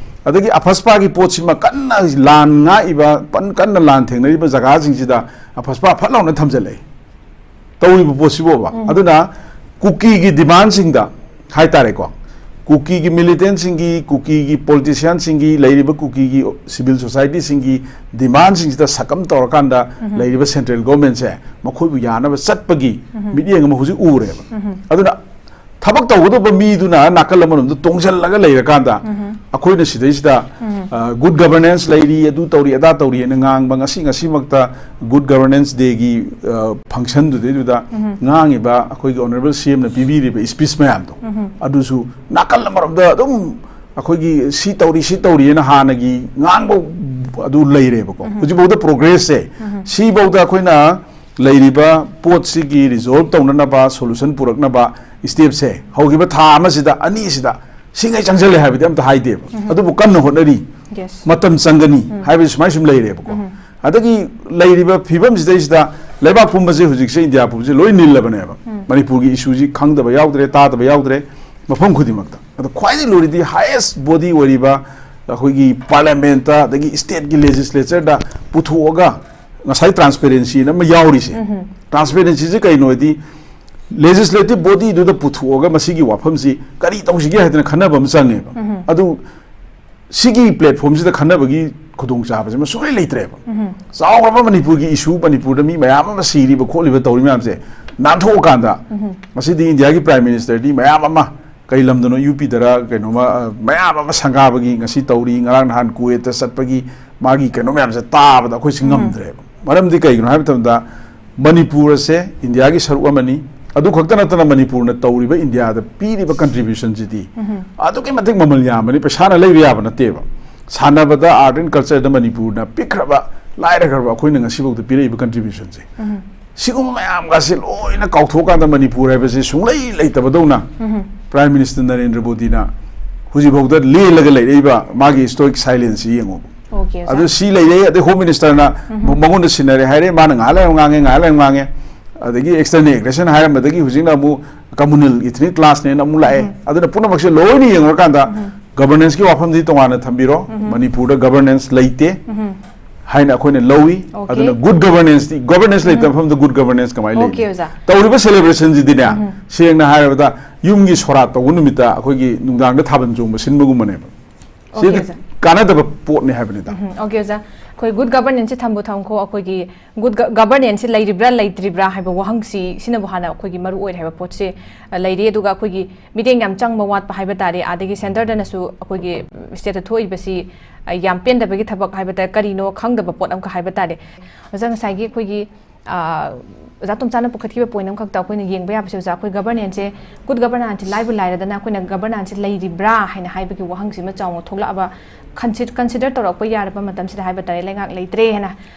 ꯑꯗꯒꯤ ꯑꯐꯁꯄꯥꯒꯤ ꯄꯣꯠꯁꯤꯃ ꯀꯟꯅ ꯂꯥꯟ ꯉꯥꯛꯏꯕ, ꯄꯟ-, ꯀꯟꯅ ꯂꯥꯟ ꯊꯦꯡꯅꯔꯤꯕ ꯖꯒꯥꯁꯤꯡꯁꯤꯗ ꯑꯐꯁꯄꯥ ꯐꯠ ꯂꯥꯎꯅ ꯊꯝꯖꯤꯜꯂꯛꯏ꯫ ꯇꯧꯔꯤꯕ ꯄꯣꯠꯁꯤꯕꯣꯕ꯫ ꯑꯗꯨꯅ ꯀꯨꯀꯤꯒꯤ ꯗꯤꯃꯥꯟꯁꯤꯡꯗ ꯍꯥꯏꯇꯥꯔꯦꯀꯣ, ꯀꯨꯀꯤꯒꯤ ꯃꯤꯂꯤꯇꯦꯟꯁꯤꯡꯒꯤ, ꯀꯨꯀꯤꯒꯤ ꯄꯣꯂꯤꯇꯤꯁꯤꯌꯥꯟꯁꯤꯡꯒꯤ, ꯂꯩꯔꯤꯕ ꯀꯨꯀꯤꯒꯤ ꯁꯤꯚꯤꯜ ꯁꯣꯁꯥꯏꯇꯤꯁꯤꯡꯒꯤ ꯗꯤꯃꯥꯟꯁꯤꯡꯁꯤꯗ ꯁꯛꯀꯝ ꯇꯧꯔꯀꯥꯟꯗ ꯂꯩꯔꯤꯕ ꯁꯦꯟꯇ꯭ꯔꯦꯜ ꯒꯣꯔꯃꯦꯟꯁꯦ ꯃꯈꯣꯏꯕꯨ ꯌꯥꯅꯕ ꯆꯠꯄꯒꯤ ꯃꯤꯠꯌꯦꯡ ꯑꯃ ꯍꯧꯖꯤꯛ ꯎꯔꯦꯕ꯫ ꯑꯗꯨꯅ ꯊꯕꯛ ꯇꯧꯒꯗꯧꯕ ꯃꯤꯗꯨꯅ ꯅꯥꯀꯜ ꯑꯃꯔꯣꯝꯗ ꯇꯣꯡꯁꯤꯜꯂꯒ ꯂꯩꯔꯀꯥꯟꯗ ꯑꯩꯈꯣꯏꯅ ꯁꯤꯗꯩꯁꯤꯗ ꯒꯨꯗ ꯒꯕꯔꯅꯦꯟꯁ ꯂꯩꯔꯤ, ꯑꯗꯨ ꯇꯧꯔꯤ, ꯑꯗꯥ ꯇꯧꯔꯤ ꯍꯥꯏꯅ ꯉꯥꯡꯕ, ꯉꯁꯤ ꯉꯁꯤꯃꯛꯇ ꯒꯨꯗ ꯒꯕꯔꯅꯦꯟꯁ ꯗꯦꯒꯤ ꯐꯪꯁꯟꯗꯨꯗꯩꯗꯨꯗ ꯉꯥꯡꯉꯤꯕ ꯑꯩꯈꯣꯏꯒꯤ ꯑꯣꯅꯔꯦꯕꯜ ꯁꯤ ꯑꯦꯝꯅ ꯄꯤꯕꯤꯔꯤꯕ ꯁ꯭ꯄꯤꯆ ꯃꯌꯥꯝꯗꯣ, ꯑꯗꯨꯁꯨ ꯅꯥꯀꯜ ꯑꯃꯔꯣꯝꯗ ꯑꯗꯨꯝ ꯑꯩꯈꯣꯏꯒꯤ ꯁꯤ ꯇꯧꯔꯤ, ꯁꯤ ꯇꯧꯔꯤꯅ ꯍꯥꯟꯅꯒꯤ ꯉꯥꯡꯕ ꯑꯗꯨ ꯂꯩꯔꯦꯕꯀꯣ꯫ ꯍꯧꯖꯤꯛꯐꯥꯎꯗ ꯄ꯭ꯔꯣꯒ꯭ꯔꯦꯁꯁꯦ, ꯁꯤꯐꯥꯎꯗ ꯑꯩꯈꯣꯏꯅ ꯂꯩꯔꯤꯕ ꯄꯣꯠꯁꯤꯒꯤ ꯔꯤꯖꯣꯜꯕ ꯇꯧꯅꯅꯕ, ꯁꯣꯂꯨꯁꯟ ꯄꯨꯔꯛꯅꯕ ꯁ꯭ꯇꯦꯞꯁꯦ ꯍꯧꯈꯤꯕ ꯊꯥ ꯑꯃꯁꯤꯗ, ꯑꯅꯤꯁꯤꯗ ꯁꯤꯉꯩ ꯆꯪꯁꯤꯜꯂꯦ ꯍꯥꯏꯕꯗꯤ ꯑꯝꯇ ꯍꯥꯏꯗꯦꯕ꯫ ꯑꯗꯨꯕꯨ ꯀꯟꯅ ꯍꯣꯠꯅꯔꯤ, ꯃꯇꯝ ꯆꯪꯒꯅꯤ ꯍꯥꯏꯕꯁꯤ ꯁꯨꯃꯥꯏꯅ ꯁꯨꯝ ꯂꯩꯔꯦꯕꯀꯣ꯫ ꯑꯗꯒꯤ ꯂꯩꯔꯤꯕ ꯐꯤꯕꯝꯁꯤꯗꯩꯁꯤꯗ ꯂꯩꯕꯥꯛ ꯄꯨꯝꯕꯁꯦ ꯍꯧꯖꯤꯛꯁꯦ, ꯏꯟꯗꯤꯌꯥ ꯄꯨꯝꯕꯁꯦ ꯂꯣꯏ ꯅꯤꯜꯂꯕꯅꯦꯕ꯫ ꯃꯅꯤꯄꯨꯔꯒꯤ ꯏꯁꯨꯁꯤ ꯈꯪꯗꯕ ꯌꯥꯎꯗ꯭ꯔꯦ, ꯇꯥꯗꯕ ꯌꯥꯎꯗ꯭ꯔꯦ ꯃꯐꯝ ꯈꯨꯗꯤꯡꯃꯛꯇ꯫ ꯑꯗꯣ ꯈ꯭ꯋꯥꯏꯗꯒꯤ ꯂꯨꯔꯤꯗꯤ ꯍꯥꯏꯌꯦꯁ ꯕꯣꯗꯤ ꯑꯣꯏꯔꯤꯕ ꯑꯩꯈꯣꯏꯒꯤ ꯄꯥꯔꯂꯤꯌꯥꯃꯦꯟꯠꯇ, ꯑꯗꯒꯤ ꯁ꯭ꯇꯦꯠꯀꯤ ꯂꯦꯖꯤꯁꯂꯦꯆꯔꯗ ꯄꯨꯊꯣꯛꯑꯒ ꯉꯁꯥꯏ ꯇ꯭ꯔꯥꯟꯁꯄꯦꯔꯦꯟꯁꯤꯅ ꯑꯃ ꯌꯥꯎꯔꯤꯁꯦ꯫ ꯇ꯭ꯔꯥꯟꯁꯄꯦꯔꯦꯟꯁꯤꯁꯦ ꯀꯩꯅꯣ ꯍꯥꯏꯗꯤ, ꯂꯦꯖꯤꯁꯂꯦꯇꯤꯚ ꯕꯣꯗꯤꯗꯨꯗ ꯄꯨꯊꯣꯛꯑꯒ ꯃꯁꯤꯒꯤ ꯋꯥꯐꯝꯁꯤ ꯀꯔꯤ ꯇꯧꯁꯤꯒꯦ ꯍꯥꯏꯗꯅ ꯈꯟꯅꯕ ꯑꯃ ꯆꯪꯉꯦꯕ꯫ ꯑꯗꯨ ꯁꯤꯒꯤ ꯄ꯭ꯂꯦꯠꯐꯣꯝꯁꯤꯗ ꯈꯟꯅꯕꯒꯤ ꯈꯨꯗꯣꯡꯆꯥꯕꯁꯤꯃ ꯁꯨꯡꯂꯩ ꯂꯩꯇ꯭ꯔꯦꯕ꯫ ꯆꯥꯎꯔꯕ ꯃꯅꯤꯄꯨꯔꯒꯤ ꯏꯁꯨ, ꯃꯅꯤꯄꯨꯔꯗ ꯃꯤ ꯃꯌꯥꯝ ꯑꯃ ꯁꯤꯔꯤꯕ ꯈꯣꯠꯂꯤꯕ ꯇꯧꯔꯤ ꯃꯌꯥꯝꯁꯦ ꯅꯥꯟꯊꯣꯛꯑꯀꯥꯟꯗ, ꯉꯁꯤꯗꯤ ꯏꯟꯗꯤꯌꯥꯒꯤ ꯄ꯭ꯔꯥꯏꯝ ꯃꯤꯅꯤꯁꯇꯔꯗꯤ ꯃꯌꯥꯝ ꯑꯃ, ꯀꯩ ꯂꯝꯗꯅꯣ, ꯌꯨ ꯄꯤꯗꯔ ꯀꯩꯅꯣꯃ, ꯑ, ꯃꯌꯥꯝ ꯑꯃ ꯁꯪꯒꯥꯕꯒꯤ ꯉꯁꯤ ꯇꯧꯔꯤ, ꯉꯔꯥꯡ ꯅꯍꯥꯟ ꯀꯨꯋꯦꯠꯇ ꯆꯠꯄꯒꯤ ꯃꯥꯒꯤ ꯀꯩꯅꯣ ꯃꯌꯥꯝꯁꯦ ꯇꯥꯕꯗ ꯑꯩꯈꯣꯏꯁꯤ ꯉꯝꯗ꯭ꯔꯦꯕ꯫ ꯃꯔꯝꯗꯤ ꯀꯩꯒꯤꯅꯣ ꯍꯥꯏꯕ ꯃꯇꯝꯗ, ꯃꯅꯤꯄꯨꯔ ꯑꯁꯦ ꯏꯟꯗꯤꯌꯥꯒꯤ ꯁꯔꯨꯛ ꯑꯃꯅꯤ, ꯑꯗꯨ ꯈꯛꯇ ꯅꯠꯇꯅ ꯃꯅꯤꯄꯨꯔꯅ ꯇꯧꯔꯤꯕ ꯏꯟꯗꯤꯌꯥꯗ ꯄꯤꯔꯤꯕ contributionꯁꯤꯗꯤ ꯑꯗꯨꯛꯀꯤ ꯃꯇꯤꯛ ꯃꯃꯜ ꯌꯥꯝꯕꯅꯤ, ꯄꯩꯁꯥꯅ ꯂꯩꯕ ꯌꯥꯕ ꯅꯠꯇꯦꯕ꯫ ꯁꯥꯟꯅꯕꯗ, art and cultureꯗ ꯃꯅꯤꯄꯨꯔꯅ ꯄꯤꯛꯈ꯭ꯔꯕ, ꯂꯥꯏꯔꯈ꯭ꯔꯕ ꯑꯩꯈꯣꯏꯅ ꯉꯁꯤꯐꯥꯎꯗ ꯄꯤꯔꯛꯏꯕ contributionꯁꯦ, ꯁꯤꯒꯨꯝꯕ ꯃꯌꯥꯝꯒꯁꯦ ꯂꯣꯏꯅ ꯀꯥꯎꯊꯣꯛꯑꯀꯥꯟꯗ ꯃꯅꯤꯄꯨꯔ ꯍꯥꯏꯕꯁꯤ ꯁꯨꯡꯂꯩ ꯂꯩꯇꯕꯗꯧꯅ Prime Minister ꯅꯔꯦꯟꯗ꯭ꯔ ꯃꯣꯗꯤꯅ ꯍꯧꯖꯤꯛꯐꯥꯎꯗ ꯂꯦꯜꯂꯒ ꯂꯩꯔꯛꯏꯕ ꯃꯥꯒꯤ stoic silenceꯁꯤ ꯌꯦꯡꯉꯣ꯫ Okay, ꯑꯣꯖꯥ꯫ ꯑꯗꯨ ꯁꯤ ꯂꯩꯔꯦ, ꯑꯗꯩ Home Ministerꯅ ꯃꯉꯣꯟꯗ ꯁꯤꯟꯅꯔꯦ ꯍꯥꯏꯔꯦ, ꯃꯥꯅ ꯉꯥꯏꯍꯥꯛ ꯂꯩꯔ ꯉꯥꯡꯉꯦ, ꯉꯥꯏꯍꯥꯛ ꯂꯩꯔ ꯉꯥꯡꯉꯦ, ꯑꯗꯒꯤ external aggression ꯍꯥꯏꯔꯝꯕꯗꯒꯤ ꯍꯧꯖꯤꯛꯅ ꯑꯃꯨꯛ communal ethnic clashꯅꯦꯅ ꯑꯃꯨꯛ ꯂꯥꯛꯑꯦ꯫ ꯑꯗꯨꯅ ꯄꯨꯝꯅꯃꯛꯁꯦ ꯂꯣꯏꯅ ꯌꯦꯡꯉꯨꯔꯀꯥꯟꯗ governanceꯀꯤ ꯋꯥꯐꯝꯗꯤ ꯇꯣꯉꯥꯟꯅ ꯊꯝꯕꯤꯔꯣ, ꯃꯅꯤꯄꯨꯔꯗ governance ꯂꯩꯇꯦ ꯍꯥꯏꯅ ꯑꯩꯈꯣꯏꯅ ꯂꯧꯏ꯫ Okay. ꯑꯗꯨꯅ good governanceꯇꯤ, governance ꯂꯩꯇꯕ ꯃꯐꯝꯗ good governance ꯀꯃꯥꯏꯅ Okay, ꯂꯩꯅꯤ? ꯑꯣꯖꯥ꯫ ꯇꯧꯔꯤꯕ celebrationꯁꯤꯗꯤꯅꯦ, ꯁꯦꯡꯅ ꯍꯥꯏꯔꯕꯗ ꯌꯨꯝꯒꯤ ꯁꯣꯔꯥꯠ ꯇꯧꯕ ꯅꯨꯃꯤꯠꯇ ꯑꯩꯈꯣꯏꯒꯤ ꯅꯨꯡꯗꯥꯡꯗ ꯊꯥꯕꯜ ꯆꯣꯡꯕ ꯁꯤꯟꯕꯒꯨꯝꯕꯅꯦꯕ꯫ Okay, ꯁꯤꯗꯤ ꯑꯣꯖꯥ꯫ ꯀꯥꯟꯅꯗꯕ ꯄꯣꯠꯅꯤ ꯍꯥꯏꯕꯅꯤꯗ꯫ ꯎꯝ, okay, ꯑꯣꯖꯥ꯫ ꯑꯩꯈꯣꯏ good governanceꯁꯤ ꯊꯝꯕꯨ ꯊꯝꯈꯣ, ꯑꯩꯈꯣꯏꯒꯤ good governanceꯁꯤ ꯂꯩꯔꯤꯕ꯭ꯔꯥ ꯂꯩꯇ꯭ꯔꯤꯕ꯭ꯔꯥ ꯍꯥꯏꯕ ꯋꯥꯍꯪꯁꯤ, ꯁꯤꯅꯕꯨ ꯍꯥꯟꯅ ꯑꯩꯈꯣꯏꯒꯤ ꯃꯔꯨ ꯑꯣꯏꯔꯦ ꯍꯥꯏꯕ ꯄꯣꯠꯁꯦ, ꯑ, ꯂꯩꯔꯤ꯫ ꯑꯗꯨꯒ ꯑꯩꯈꯣꯏꯒꯤ ꯃꯤꯠꯌꯦꯡ ꯌꯥꯝ ꯆꯪꯕ ꯋꯥꯠꯄ ꯍꯥꯏꯕ ꯇꯥꯔꯦ, ꯑꯗꯒꯤ centreꯗꯅꯁꯨ ꯑꯩꯈꯣꯏꯒꯤ stateꯇ ꯊꯣꯛꯏꯕꯁꯤ, ꯑ, ꯌꯥꯝ ꯄꯦꯟꯗꯕꯒꯤ ꯊꯕꯛ ꯍꯥꯏꯕ ꯇꯥꯔꯦ, ꯀꯔꯤꯅꯣ ꯈꯪꯗꯕ ꯄꯣꯠ ꯑꯃꯈꯛ ꯍꯥꯏꯕ ꯇꯥꯔꯦ꯫ ꯑꯣꯖꯥ, ꯉꯁꯥꯏꯒꯤ ꯑꯩꯈꯣꯏꯒꯤ, ꯑ, ꯑꯣꯖꯥ ꯇꯣꯝꯆꯥꯅ ꯄꯨꯈꯠꯈꯤꯕ point ꯑꯃꯈꯛꯇ ꯑꯩꯈꯣꯏꯅ ꯌꯦꯡꯕ ꯌꯥꯕꯁꯦ, ꯑꯣꯖꯥ, ꯑꯩꯈꯣꯏ governanceꯁꯦ, good governanceꯁꯦ ꯂꯥꯏꯕꯨ ꯂꯥꯏꯔꯗꯅ ꯑꯩꯈꯣꯏꯅ governanceꯁꯦ ꯂꯩꯔꯤꯕ꯭ꯔꯥ ꯍꯥꯏꯅ ꯍꯥꯏꯕꯒꯤ ꯋꯥꯍꯪꯁꯤꯃ ꯆꯥꯎꯅ ꯊꯣꯛꯂꯛꯑꯕ, consi-, consider ꯇꯧꯔꯛꯄ ꯌꯥꯔꯕ ꯃꯇꯝꯁꯤꯗ ꯍꯥꯏꯕ ꯇꯥꯔꯦ, ꯂꯩꯉꯥꯛ ꯂꯩꯇ꯭ꯔꯦ ꯍꯥꯏꯅ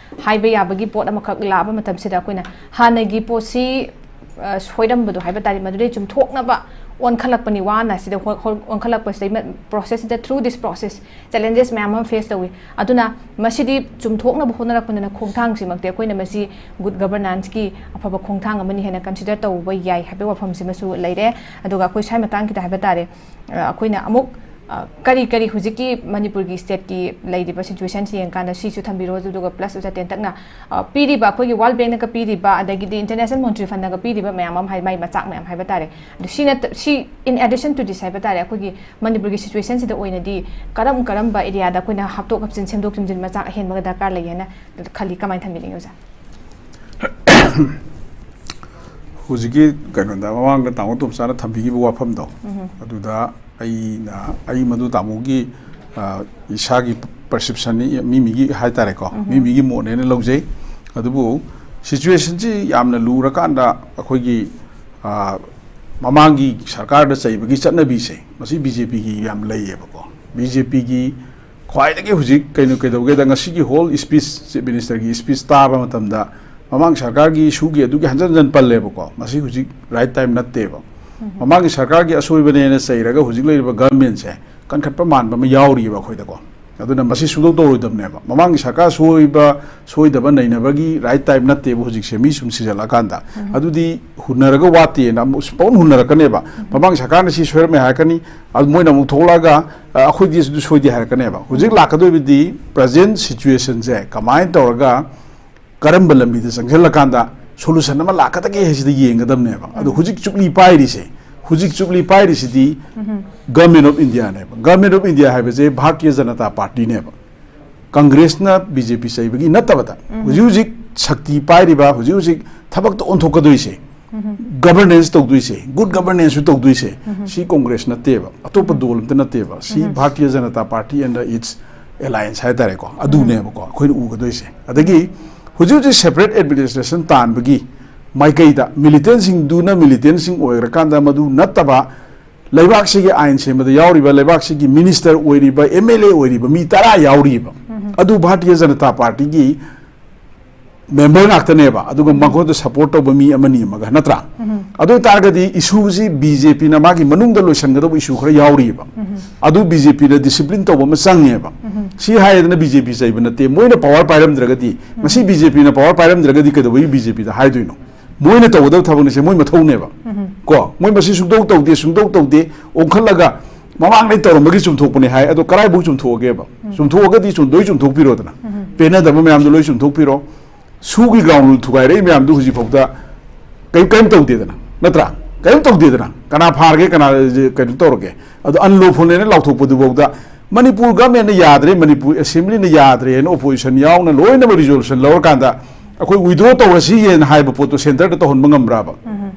ꯍꯥꯏꯕ ꯌꯥꯕꯒꯤ ꯄꯣꯠ ꯑꯃꯈꯛ ꯂꯥꯛꯑꯕ ꯃꯇꯝꯁꯤꯗ ꯑꯩꯈꯣꯏꯅ ꯍꯥꯟꯅꯒꯤ ꯄꯣꯠꯁꯤ, ꯑ, ꯁꯣꯏꯔꯝꯕꯗꯣ ꯍꯥꯏꯕ ꯇꯥꯔꯦ, ꯃꯗꯨꯗꯩ ꯆꯨꯝꯊꯣꯛꯅꯕ ꯑꯣꯟꯈꯠꯂꯛꯄꯅꯤ, ꯋꯥꯅ ꯁꯤꯗ ꯍꯣ-, ꯍꯣ-, ꯑꯣꯟꯈꯠꯂꯛꯄꯁꯤꯗꯩ ꯃ-, processꯁꯤꯗ, through this process challenges ꯃꯌꯥꯝ ꯑꯃ face ꯇꯧꯏ꯫ ꯑꯗꯨꯅ ꯃꯁꯤꯗꯤ ꯆꯨꯝꯊꯣꯛꯅꯕ ꯍꯣꯠꯅꯔꯛꯄꯅꯤꯅ ꯈꯣꯡꯊꯥꯡꯁꯤꯃꯛꯇꯤ ꯑꯩꯈꯣꯏꯅ ꯃꯁꯤ good governanceꯀꯤ ꯑꯐꯕ ꯈꯣꯡꯊꯥꯡ ꯑꯃꯅꯤ ꯍꯥꯏꯅ consider ꯇꯧꯕ ꯌꯥꯏ ꯍꯥꯏꯕꯒꯤ ꯋꯥꯐꯝꯁꯤꯃꯁꯨ ꯂꯩꯔꯦ꯫ ꯑꯗꯨꯒ ꯑꯩꯈꯣꯏ ꯁ꯭ꯋꯥꯏ ꯃꯇꯥꯡꯒꯤꯗ ꯍꯥꯏꯕ ꯇꯥꯔꯦ, ꯑ, ꯑꯩꯈꯣꯏꯅ ꯑꯃꯨꯛ, ꯑ, ꯀꯔꯤ ꯀꯔꯤ ꯍꯧꯖꯤꯛꯀꯤ ꯃꯅꯤꯄꯨꯔꯒꯤ stateꯀꯤ ꯂꯩꯔꯤꯕ situationꯁꯤ ꯌꯦꯡꯀꯥꯟꯗ ꯁꯤꯁꯨ ꯊꯝꯕꯤꯔꯣ, ꯑꯗꯨꯒ plus ꯑꯣꯖꯥ ꯇꯦꯟꯇꯛꯅ, ꯑ, ꯄꯤꯔꯤꯕ ꯑꯩꯈꯣꯏꯒꯤ World Bankꯅꯒ ꯄꯤꯔꯤꯕ, ꯑꯗꯒꯤꯗꯤ International Monetary Fundꯅꯒ ꯄꯤꯔꯤꯕ ꯃꯌꯥꯝ ꯑꯃ ꯍꯥꯏ-, ꯃꯥꯏ ꯃꯆꯥꯛ ꯃꯌꯥꯝ ꯍꯥꯏꯕ ꯇꯥꯔꯦ꯫ ꯑꯗꯨ ꯁꯤ ꯅꯠꯇ-, ꯁꯤ in addition to this ꯍꯥꯏꯕ ꯇꯥꯔꯦ, ꯑꯩꯈꯣꯏꯒꯤ ꯃꯅꯤꯄꯨꯔꯒꯤ situationꯁꯤꯗ ꯑꯣꯏꯅꯗꯤ ꯀꯔꯝ ꯀꯔꯝꯕ areaꯗ ꯑꯩꯈꯣꯏꯅ ꯍꯥꯞꯇꯣꯛ ꯍꯥꯞꯆꯤꯟ, ꯁꯦꯝꯗꯣꯛ ꯁꯦꯝꯖꯤꯟ ꯃꯆꯥꯛ ꯑꯍꯦꯟꯕꯒ ꯗꯔꯀꯥꯔ ꯂꯩ ꯍꯥꯏꯅ ꯈꯜꯂꯤ, ꯀꯃꯥꯏꯅ ꯊꯝꯕꯤꯅꯤꯡꯉꯤ ꯑꯣꯖꯥ? ꯍꯧꯖꯤꯛꯀꯤ ꯀꯩꯅꯣꯗ ꯃꯃꯥꯡꯗ ꯇꯥꯃꯣ ꯇꯣꯝꯆꯥꯅ ꯊꯝꯕꯤꯈꯤꯕ ꯋꯥꯐꯝꯗꯣ, ꯑꯗꯨꯗ ꯑꯩꯅ, ꯑꯩ ꯃꯗꯨ ꯇꯥꯃꯣꯒꯤ, ꯑ, ꯏꯁꯥꯒꯤ perceptionꯅꯤ, ꯃꯤ ꯃꯤꯒꯤ ꯍꯥꯏꯇꯥꯔꯦꯀꯣ, ꯃꯤ ꯃꯤꯒꯤ ꯃꯣꯠꯅꯦꯅ ꯂꯧꯖꯩ꯫ ꯑꯗꯨꯕꯨ situationꯁꯤ ꯌꯥꯝꯅ ꯂꯨꯔꯀꯥꯟꯗ ꯑꯩꯈꯣꯏꯒꯤ ꯑꯥ, ꯃꯃꯥꯡꯒꯤ ꯁꯔꯀꯥꯔꯗ ꯆꯩꯕꯒꯤ ꯆꯠꯅꯕꯤꯁꯦ, ꯃꯁꯤ ꯕꯤ ꯖꯦ ꯄꯤꯒꯤ ꯌꯥꯝ ꯂꯩꯌꯦꯕꯀꯣ꯫ ꯕꯤ ꯖꯦ ꯄꯤꯒꯤ ꯈ꯭ꯋꯥꯏꯗꯒꯤ ꯍꯧꯖꯤꯛ ꯀꯩꯅꯣ ꯀꯩꯗꯧꯒꯦꯗ, ꯉꯁꯤꯒꯤ ꯍꯣꯜ ꯁ꯭ꯄꯤꯆ, ꯆꯤꯐ ꯃꯤꯅꯤꯁꯇꯔꯒꯤ ꯁ꯭ꯄꯤꯆ ꯇꯥꯕ ꯃꯇꯝꯗ, ꯃꯃꯥꯡ ꯁꯔꯀꯥꯔꯒꯤ ꯏꯁꯨꯒꯤ ꯑꯗꯨꯒꯤ ꯍꯟꯖꯟ ꯍꯟꯖꯟ ꯄꯜꯂꯦꯕꯀꯣ꯫ ꯃꯁꯤ ꯍꯧꯖꯤꯛ ꯔꯥꯏꯠ ꯇꯥꯏꯝ ꯅꯠꯇꯦꯕ꯫ ꯃꯃꯥꯡꯒꯤ ꯁꯔꯀꯥꯔꯒꯤ ꯑꯁꯣꯏꯕꯅꯦꯅ ꯆꯩꯔꯒ ꯍꯧꯖꯤꯛ ꯂꯩꯔꯤꯕ ꯒꯚꯔꯟꯃꯦꯟꯁꯦ ꯀꯟꯈꯠꯄ ꯃꯥꯟꯕ ꯑꯃ ꯌꯥꯎꯔꯤꯑꯕ ꯑꯩꯈꯣꯏꯗꯀꯣ꯫ ꯑꯗꯨꯅ ꯃꯁꯤ ꯁꯨꯡꯇꯧ ꯇꯧꯔꯣꯏꯗꯕꯅꯦꯕ꯫ ꯃꯃꯥꯡꯒꯤ ꯁꯔꯀꯥꯔ ꯁꯣꯏꯕ, ꯁꯣꯏꯗꯕ ꯅꯩꯅꯕꯒꯤ ꯔꯥꯏꯠ ꯇꯥꯏꯝ ꯅꯠꯇꯦꯕ ꯍꯧꯖꯤꯛꯁꯦ, ꯃꯤ ꯁꯨꯝ ꯁꯤꯖꯜꯂꯛꯑꯀꯥꯟꯗ꯫ ꯑꯗꯨꯗꯤ ꯍꯨꯟꯅꯔꯒ ꯋꯥꯠꯇꯦꯅ ꯑꯃꯨꯛ ꯁꯨꯝ ꯄꯪꯍꯨꯟ ꯍꯨꯟꯅꯔꯛꯀꯅꯦꯕ꯫ ꯃꯃꯥꯡ ꯁꯔꯀꯥꯔꯅ ꯁꯤ ꯁꯣꯏꯔꯝꯃꯦ ꯍꯥꯏꯔꯛꯀꯅꯤ, ꯑꯗꯨ ꯃꯣꯏꯅ ꯑꯃꯨꯛ ꯊꯣꯛꯂꯛꯑꯒ, "ꯑ, ꯑꯩꯈꯣꯏꯗꯤ ꯑꯗꯨ ꯁꯣꯏꯗꯦ" ꯍꯥꯏꯔꯛꯀꯅꯦꯕ꯫ ꯍꯧꯖꯤꯛ ꯂꯥꯛꯀꯗꯣꯏꯕꯗꯤ ꯄ꯭ꯔꯖꯦꯟ ꯁꯤꯆꯨꯋꯦꯁꯟꯁꯦ ꯀꯃꯥꯏꯅ ꯇꯧꯔꯒ ꯀꯔꯝꯕ ꯂꯝꯕꯤꯗ ꯆꯪꯁꯤꯜꯂꯀꯥꯟꯗ ꯁꯣꯂꯨꯁꯟ ꯑꯃ ꯂꯥꯛꯀꯗꯒꯦ ꯍꯥꯏꯁꯤꯗ ꯌꯦꯡꯒꯗꯕꯅꯦꯕ꯫ ꯑꯗꯣ ꯍꯧꯖꯤꯛ ꯆꯨꯞꯂꯤ ꯄꯥꯏꯔꯤꯁꯦ, ꯍꯧꯖꯤꯛ ꯆꯨꯞꯂꯤ ꯄꯥꯏꯔꯤꯁꯤꯗꯤ ꯒꯚꯔꯟꯃꯦꯟ ꯑꯣꯐ ꯏꯟꯗꯤꯌꯥꯅꯦꯕ꯫ ꯒꯚꯔꯟꯃꯦꯟ ꯑꯣꯐ ꯏꯟꯗꯤꯌꯥ ꯍꯥꯏꯕꯁꯦ ꯚꯥꯔꯇꯤꯌ ꯖꯅꯇꯥ ꯄꯥꯔꯇꯤꯅꯦꯕ꯫ ꯀꯪꯒ꯭ꯔꯦꯁꯅ ꯕꯤ ꯖꯦ ꯄꯤ ꯆꯩꯕꯒꯤ ꯅꯠꯇꯕꯗ, ꯍꯧꯖꯤꯛ ꯍꯧꯖꯤꯛ ꯁꯛꯇꯤ ꯄꯥꯏꯔꯤꯕ, ꯍꯧꯖꯤꯛ ꯍꯧꯖꯤꯛ ꯊꯕꯛꯇ ꯑꯣꯟꯊꯣꯛꯀꯗꯣꯏꯁꯦ, ꯒꯚꯔꯅꯦꯟꯁ ꯇꯧꯗꯣꯏꯁꯦ, ꯒꯨꯗ ꯒꯚꯔꯅꯦꯟꯁꯁꯨ ꯇꯧꯗꯣꯏꯁꯦ, ꯁꯤ ꯀꯣꯡꯒ꯭ꯔꯦꯁ ꯅꯠꯇꯦꯕ, ꯑꯇꯣꯞꯄ ꯗꯣꯜ ꯑꯝꯇ ꯅꯠꯇꯦꯕ, ꯁꯤ Bharatiya Janata party and its alliance ꯍꯥꯏꯇꯥꯔꯦꯀꯣ, ꯑꯗꯨꯅꯦꯕꯀꯣ ꯑꯩꯈꯣꯏꯅ ꯎꯒꯗꯣꯏꯁꯦ꯫ ꯑꯗꯒꯤ ꯍꯧꯖꯤꯛ ꯍꯧꯖꯤꯛ ꯁꯦꯄꯔꯦꯠ ꯑꯦꯗꯃꯤꯅꯤꯁꯇ꯭ꯔꯦꯁꯟ ꯇꯥꯟꯕꯒꯤ ꯃꯥꯏꯀꯩꯗ ꯃꯤꯂꯤꯇꯦꯟꯁꯤꯡꯗꯨꯅ ꯃꯤꯂꯤꯇꯦꯟꯁꯤꯡ ꯑꯣꯏꯈ꯭ꯔꯀꯥꯟꯗ, ꯃꯗꯨ ꯅꯠꯇꯕ ꯂꯩꯕꯥꯛꯁꯤꯒꯤ ꯑꯥꯏꯟ ꯁꯦꯝꯕꯗ ꯌꯥꯎꯔꯤꯕ ꯂꯩꯕꯥꯛꯁꯤꯒꯤ ꯃꯤꯅꯤꯁꯇꯔ ꯑꯣꯏꯔꯤꯕ, ꯑꯦꯝ ꯑꯦꯜ ꯑꯦ ꯑꯣꯏꯔꯤꯕ ꯃꯤ ꯇꯔꯥ ꯌꯥꯎꯔꯤꯕ, ꯑꯗꯨ ꯚꯥꯔꯇꯤꯌ ꯖꯅꯇꯥ ꯄꯥꯔꯇꯤꯒꯤ ꯃꯦꯝꯕꯔ ꯉꯥꯛꯇꯅꯦꯕ, ꯑꯗꯨꯒ ꯃꯈꯣꯏꯗ ꯁꯄꯣꯔꯠ ꯇꯧꯕ ꯃꯤ ꯑꯃꯅꯤ ꯑꯃꯒ, ꯅꯠꯇ꯭ꯔꯥ? ꯑꯗꯨ ꯑꯣꯏꯇꯥꯔꯒꯗꯤ ꯏꯁꯨꯁꯤ ꯕꯤ ꯖꯦ ꯄꯤꯅ ꯃꯥꯒꯤ ꯃꯅꯨꯡꯗ ꯂꯣꯏꯁꯤꯟꯒꯗꯧꯕ ꯏꯁꯨ ꯈꯔ ꯌꯥꯎꯔꯤꯕ, ꯑꯗꯨ ꯕꯤ ꯖꯦ ꯄꯤꯅ ꯗꯤꯁꯤꯄ꯭ꯂꯤꯟ ꯇꯧꯕ ꯑꯃ ꯆꯪꯉꯦꯕ꯫ ꯁꯤ ꯍꯥꯏꯗꯅ ꯕꯤ ꯖꯦ ꯄꯤ ꯆꯩꯕ ꯅꯠꯇꯦ, ꯃꯣꯏꯅ ꯄꯋꯥꯔ ꯄꯥꯏꯔꯝꯗ꯭ꯔꯒꯗꯤ, ꯉꯁꯤ ꯕꯤ ꯖꯦ ꯄꯤꯅ ꯄꯋꯥꯔ ꯄꯥꯏꯔꯝꯗ꯭ꯔꯒꯗꯤ ꯀꯩꯗꯧꯕꯒꯤ ꯕꯤ ꯖꯦ ꯄꯤꯗ ꯍꯥꯏꯗꯣꯏꯅꯣ? ꯃꯣꯏꯅ ꯇꯧꯒꯗꯕ ꯊꯕꯛꯅꯤꯁꯦ, ꯃꯣꯏ ꯃꯊꯧꯅꯦꯕ꯫ ꯀꯣ, ꯃꯣꯏ ꯃꯁꯤ ꯁꯨꯡꯇꯧ ꯇꯧꯗꯦ, ꯁꯨꯡꯇꯧ ꯇꯧꯗꯦ, ꯑꯣꯟꯈꯠꯂꯒ ꯃꯃꯥꯡꯗꯩ ꯇꯧꯔꯝꯕꯒꯤ ꯆꯨꯝꯊꯣꯛꯄꯅꯦ ꯍꯥꯏ, ꯑꯗꯣ ꯀꯔꯥꯏꯐꯥꯎ ꯆꯨꯝꯊꯣꯛꯑꯒꯦꯕ? ꯆꯨꯝꯊꯣꯛꯑꯒꯗꯤ ꯆꯨꯝ-, ꯂꯣꯏ ꯆꯨꯝꯊꯣꯛꯄꯤꯔꯣꯗꯅ꯫ ꯄꯦꯟꯅꯗꯕ ꯃꯌꯥꯝꯗꯣ ꯂꯣꯏ ꯆꯨꯝꯊꯣꯛꯄꯤꯔꯣ꯫ ꯁꯨꯒꯤ ꯒ꯭ꯔꯥꯎꯟ ꯊꯨꯒꯥꯏꯔꯛꯏ ꯃꯌꯥꯝꯗꯨ ꯍꯧꯖꯤꯛꯐꯥꯎꯗ ꯀꯔꯤꯝ, ꯀꯔꯤꯝ ꯇꯧꯗꯦꯗꯅ, ꯅꯠꯇ꯭ꯔꯥ? ꯀꯔꯤꯝ ꯇꯧꯗꯦꯗꯅ꯫ ꯀꯅꯥ ꯐꯥꯔꯒꯦ, ꯀꯅꯥ ꯀꯩꯅꯣ ꯇꯧꯔꯒꯦ? ꯑꯗꯣ unlawfulꯅꯦꯅ ꯂꯥꯎꯊꯣꯛꯄꯗꯨꯐꯥꯎꯗ ꯃꯅꯤꯄꯨꯔ ꯒꯚꯔꯟꯃꯦꯟꯠꯅ ꯌꯥꯗ꯭ꯔꯦ, ꯃꯅꯤꯄꯨꯔ ꯑꯦꯁꯦꯝꯕ꯭ꯂꯤꯅ ꯌꯥꯗ꯭ꯔꯦꯅ ꯑꯣꯄꯣꯖꯤꯁꯟ ꯌꯥꯎꯅ ꯂꯣꯏꯅꯃꯛ ꯔꯤꯖꯣꯂꯨꯁꯟ ꯂꯧꯔꯀꯥꯟꯗ ꯑꯩꯈꯣꯏ ꯋꯤꯗ꯭ꯔꯣ ꯇꯧꯔꯁꯤꯅ ꯍꯥꯏꯕ ꯄꯣꯠꯇꯣ ꯁꯦꯟꯇꯔꯗ ꯇꯧꯍꯟꯕ ꯉꯝꯕ꯭ꯔꯥꯕ?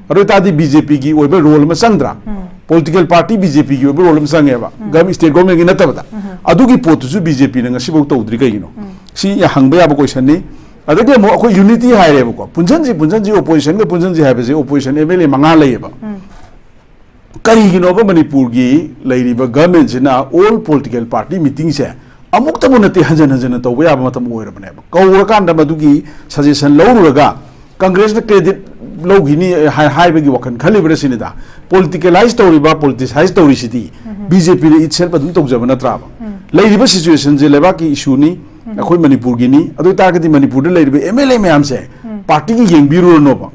ꯑꯗꯨ ꯑꯣꯏꯇꯥꯔꯗꯤ ꯕꯤ ꯖꯦ ꯄꯤꯒꯤ ꯑꯣꯏꯕ ꯔꯣꯜ ꯑꯃ ꯆꯪꯗ꯭ꯔꯥ? ꯄꯣꯂꯤꯇꯤꯀꯦꯜ ꯄꯥꯔꯇꯤ ꯕꯤ ꯖꯦ ꯄꯤꯒꯤ ꯑꯣꯏꯕ ꯔꯣꯜ ꯑꯃ ꯆꯪꯉꯦꯕ, ꯒꯚꯔꯟ-, ꯁ꯭ꯇꯦꯠ ꯒꯚꯔꯟꯃꯦꯟꯠꯀꯤ ꯅꯠꯇꯕꯗ꯫ ꯑꯗꯨꯒꯤ ꯄꯣꯠꯇꯨꯁꯨ ꯕꯤ ꯖꯦ ꯄꯤꯅ ꯉꯁꯤꯐꯥꯎ ꯇꯧꯗ꯭ꯔꯤ ꯀꯩꯒꯤꯅꯣ? ꯁꯤ ꯍꯪꯕ ꯌꯥꯕ ꯀꯣꯏꯁꯟꯅꯤ꯫ ꯑꯗꯒꯤ ꯑꯃꯨꯛ ꯑꯩꯈꯣꯏ unity ꯍꯥꯏꯔꯦꯕꯀꯣ, ꯄꯨꯟꯁꯤꯟꯁꯤ, ꯄꯨꯟꯁꯤꯟꯁꯤ, oppositionꯒ ꯄꯨꯟꯁꯤꯟꯁꯤ ꯍꯥꯏꯕꯁꯦ, opposition MLA ꯃꯉꯥ ꯂꯩꯌꯦꯕ꯫ ꯀꯔꯤꯒꯤꯅꯣꯕ ꯃꯅꯤꯄꯨꯔꯒꯤ ꯂꯩꯔꯤꯕ governmentꯁꯤꯅ all political party meetingꯁꯦ ꯑꯃꯨꯛꯇꯕꯨ ꯅꯠꯇꯦ ꯍꯟꯖꯟ ꯍꯟꯖꯟꯅ ꯇꯧꯕ ꯌꯥꯕ ꯃꯇꯝ ꯑꯣꯏꯔꯕꯅꯦꯕ? ꯀꯧꯔꯀꯥꯟꯗ ꯃꯗꯨꯒꯤ suggestion ꯂꯧꯔꯨꯔꯒ Congressꯅ credit ꯂꯧꯈꯤꯅꯤ ꯍꯥꯏ-, ꯍꯥꯏꯕꯒꯤ ꯋꯥꯈꯜ ꯈꯜꯂꯤꯕ꯭ꯔꯥ ꯁꯤꯅꯤꯗ꯫ Politicalize ꯇꯧꯔꯤꯕ, politicize ꯇꯧꯔꯤꯁꯤꯗꯤ BJPꯅ itself ꯑꯗꯨꯝ ꯇꯧꯖꯕ ꯅꯠꯇ꯭ꯔꯥꯕ? ꯂꯩꯔꯤꯕ situationꯁꯦ ꯂꯩꯕꯥꯛꯀꯤ issueꯅꯤ, ꯑꯩꯈꯣꯏ ꯃꯅꯤꯄꯨꯔꯒꯤꯅꯤ꯫ ꯑꯗꯨ ꯑꯣꯏꯇꯥꯔꯒꯗꯤ ꯃꯅꯤꯄꯨꯔꯗ ꯂꯩꯔꯤꯕ MLA ꯃꯌꯥꯝꯁꯦ partyꯒꯤ ꯌꯦꯡꯕꯤꯔꯨꯔꯅꯣꯕ,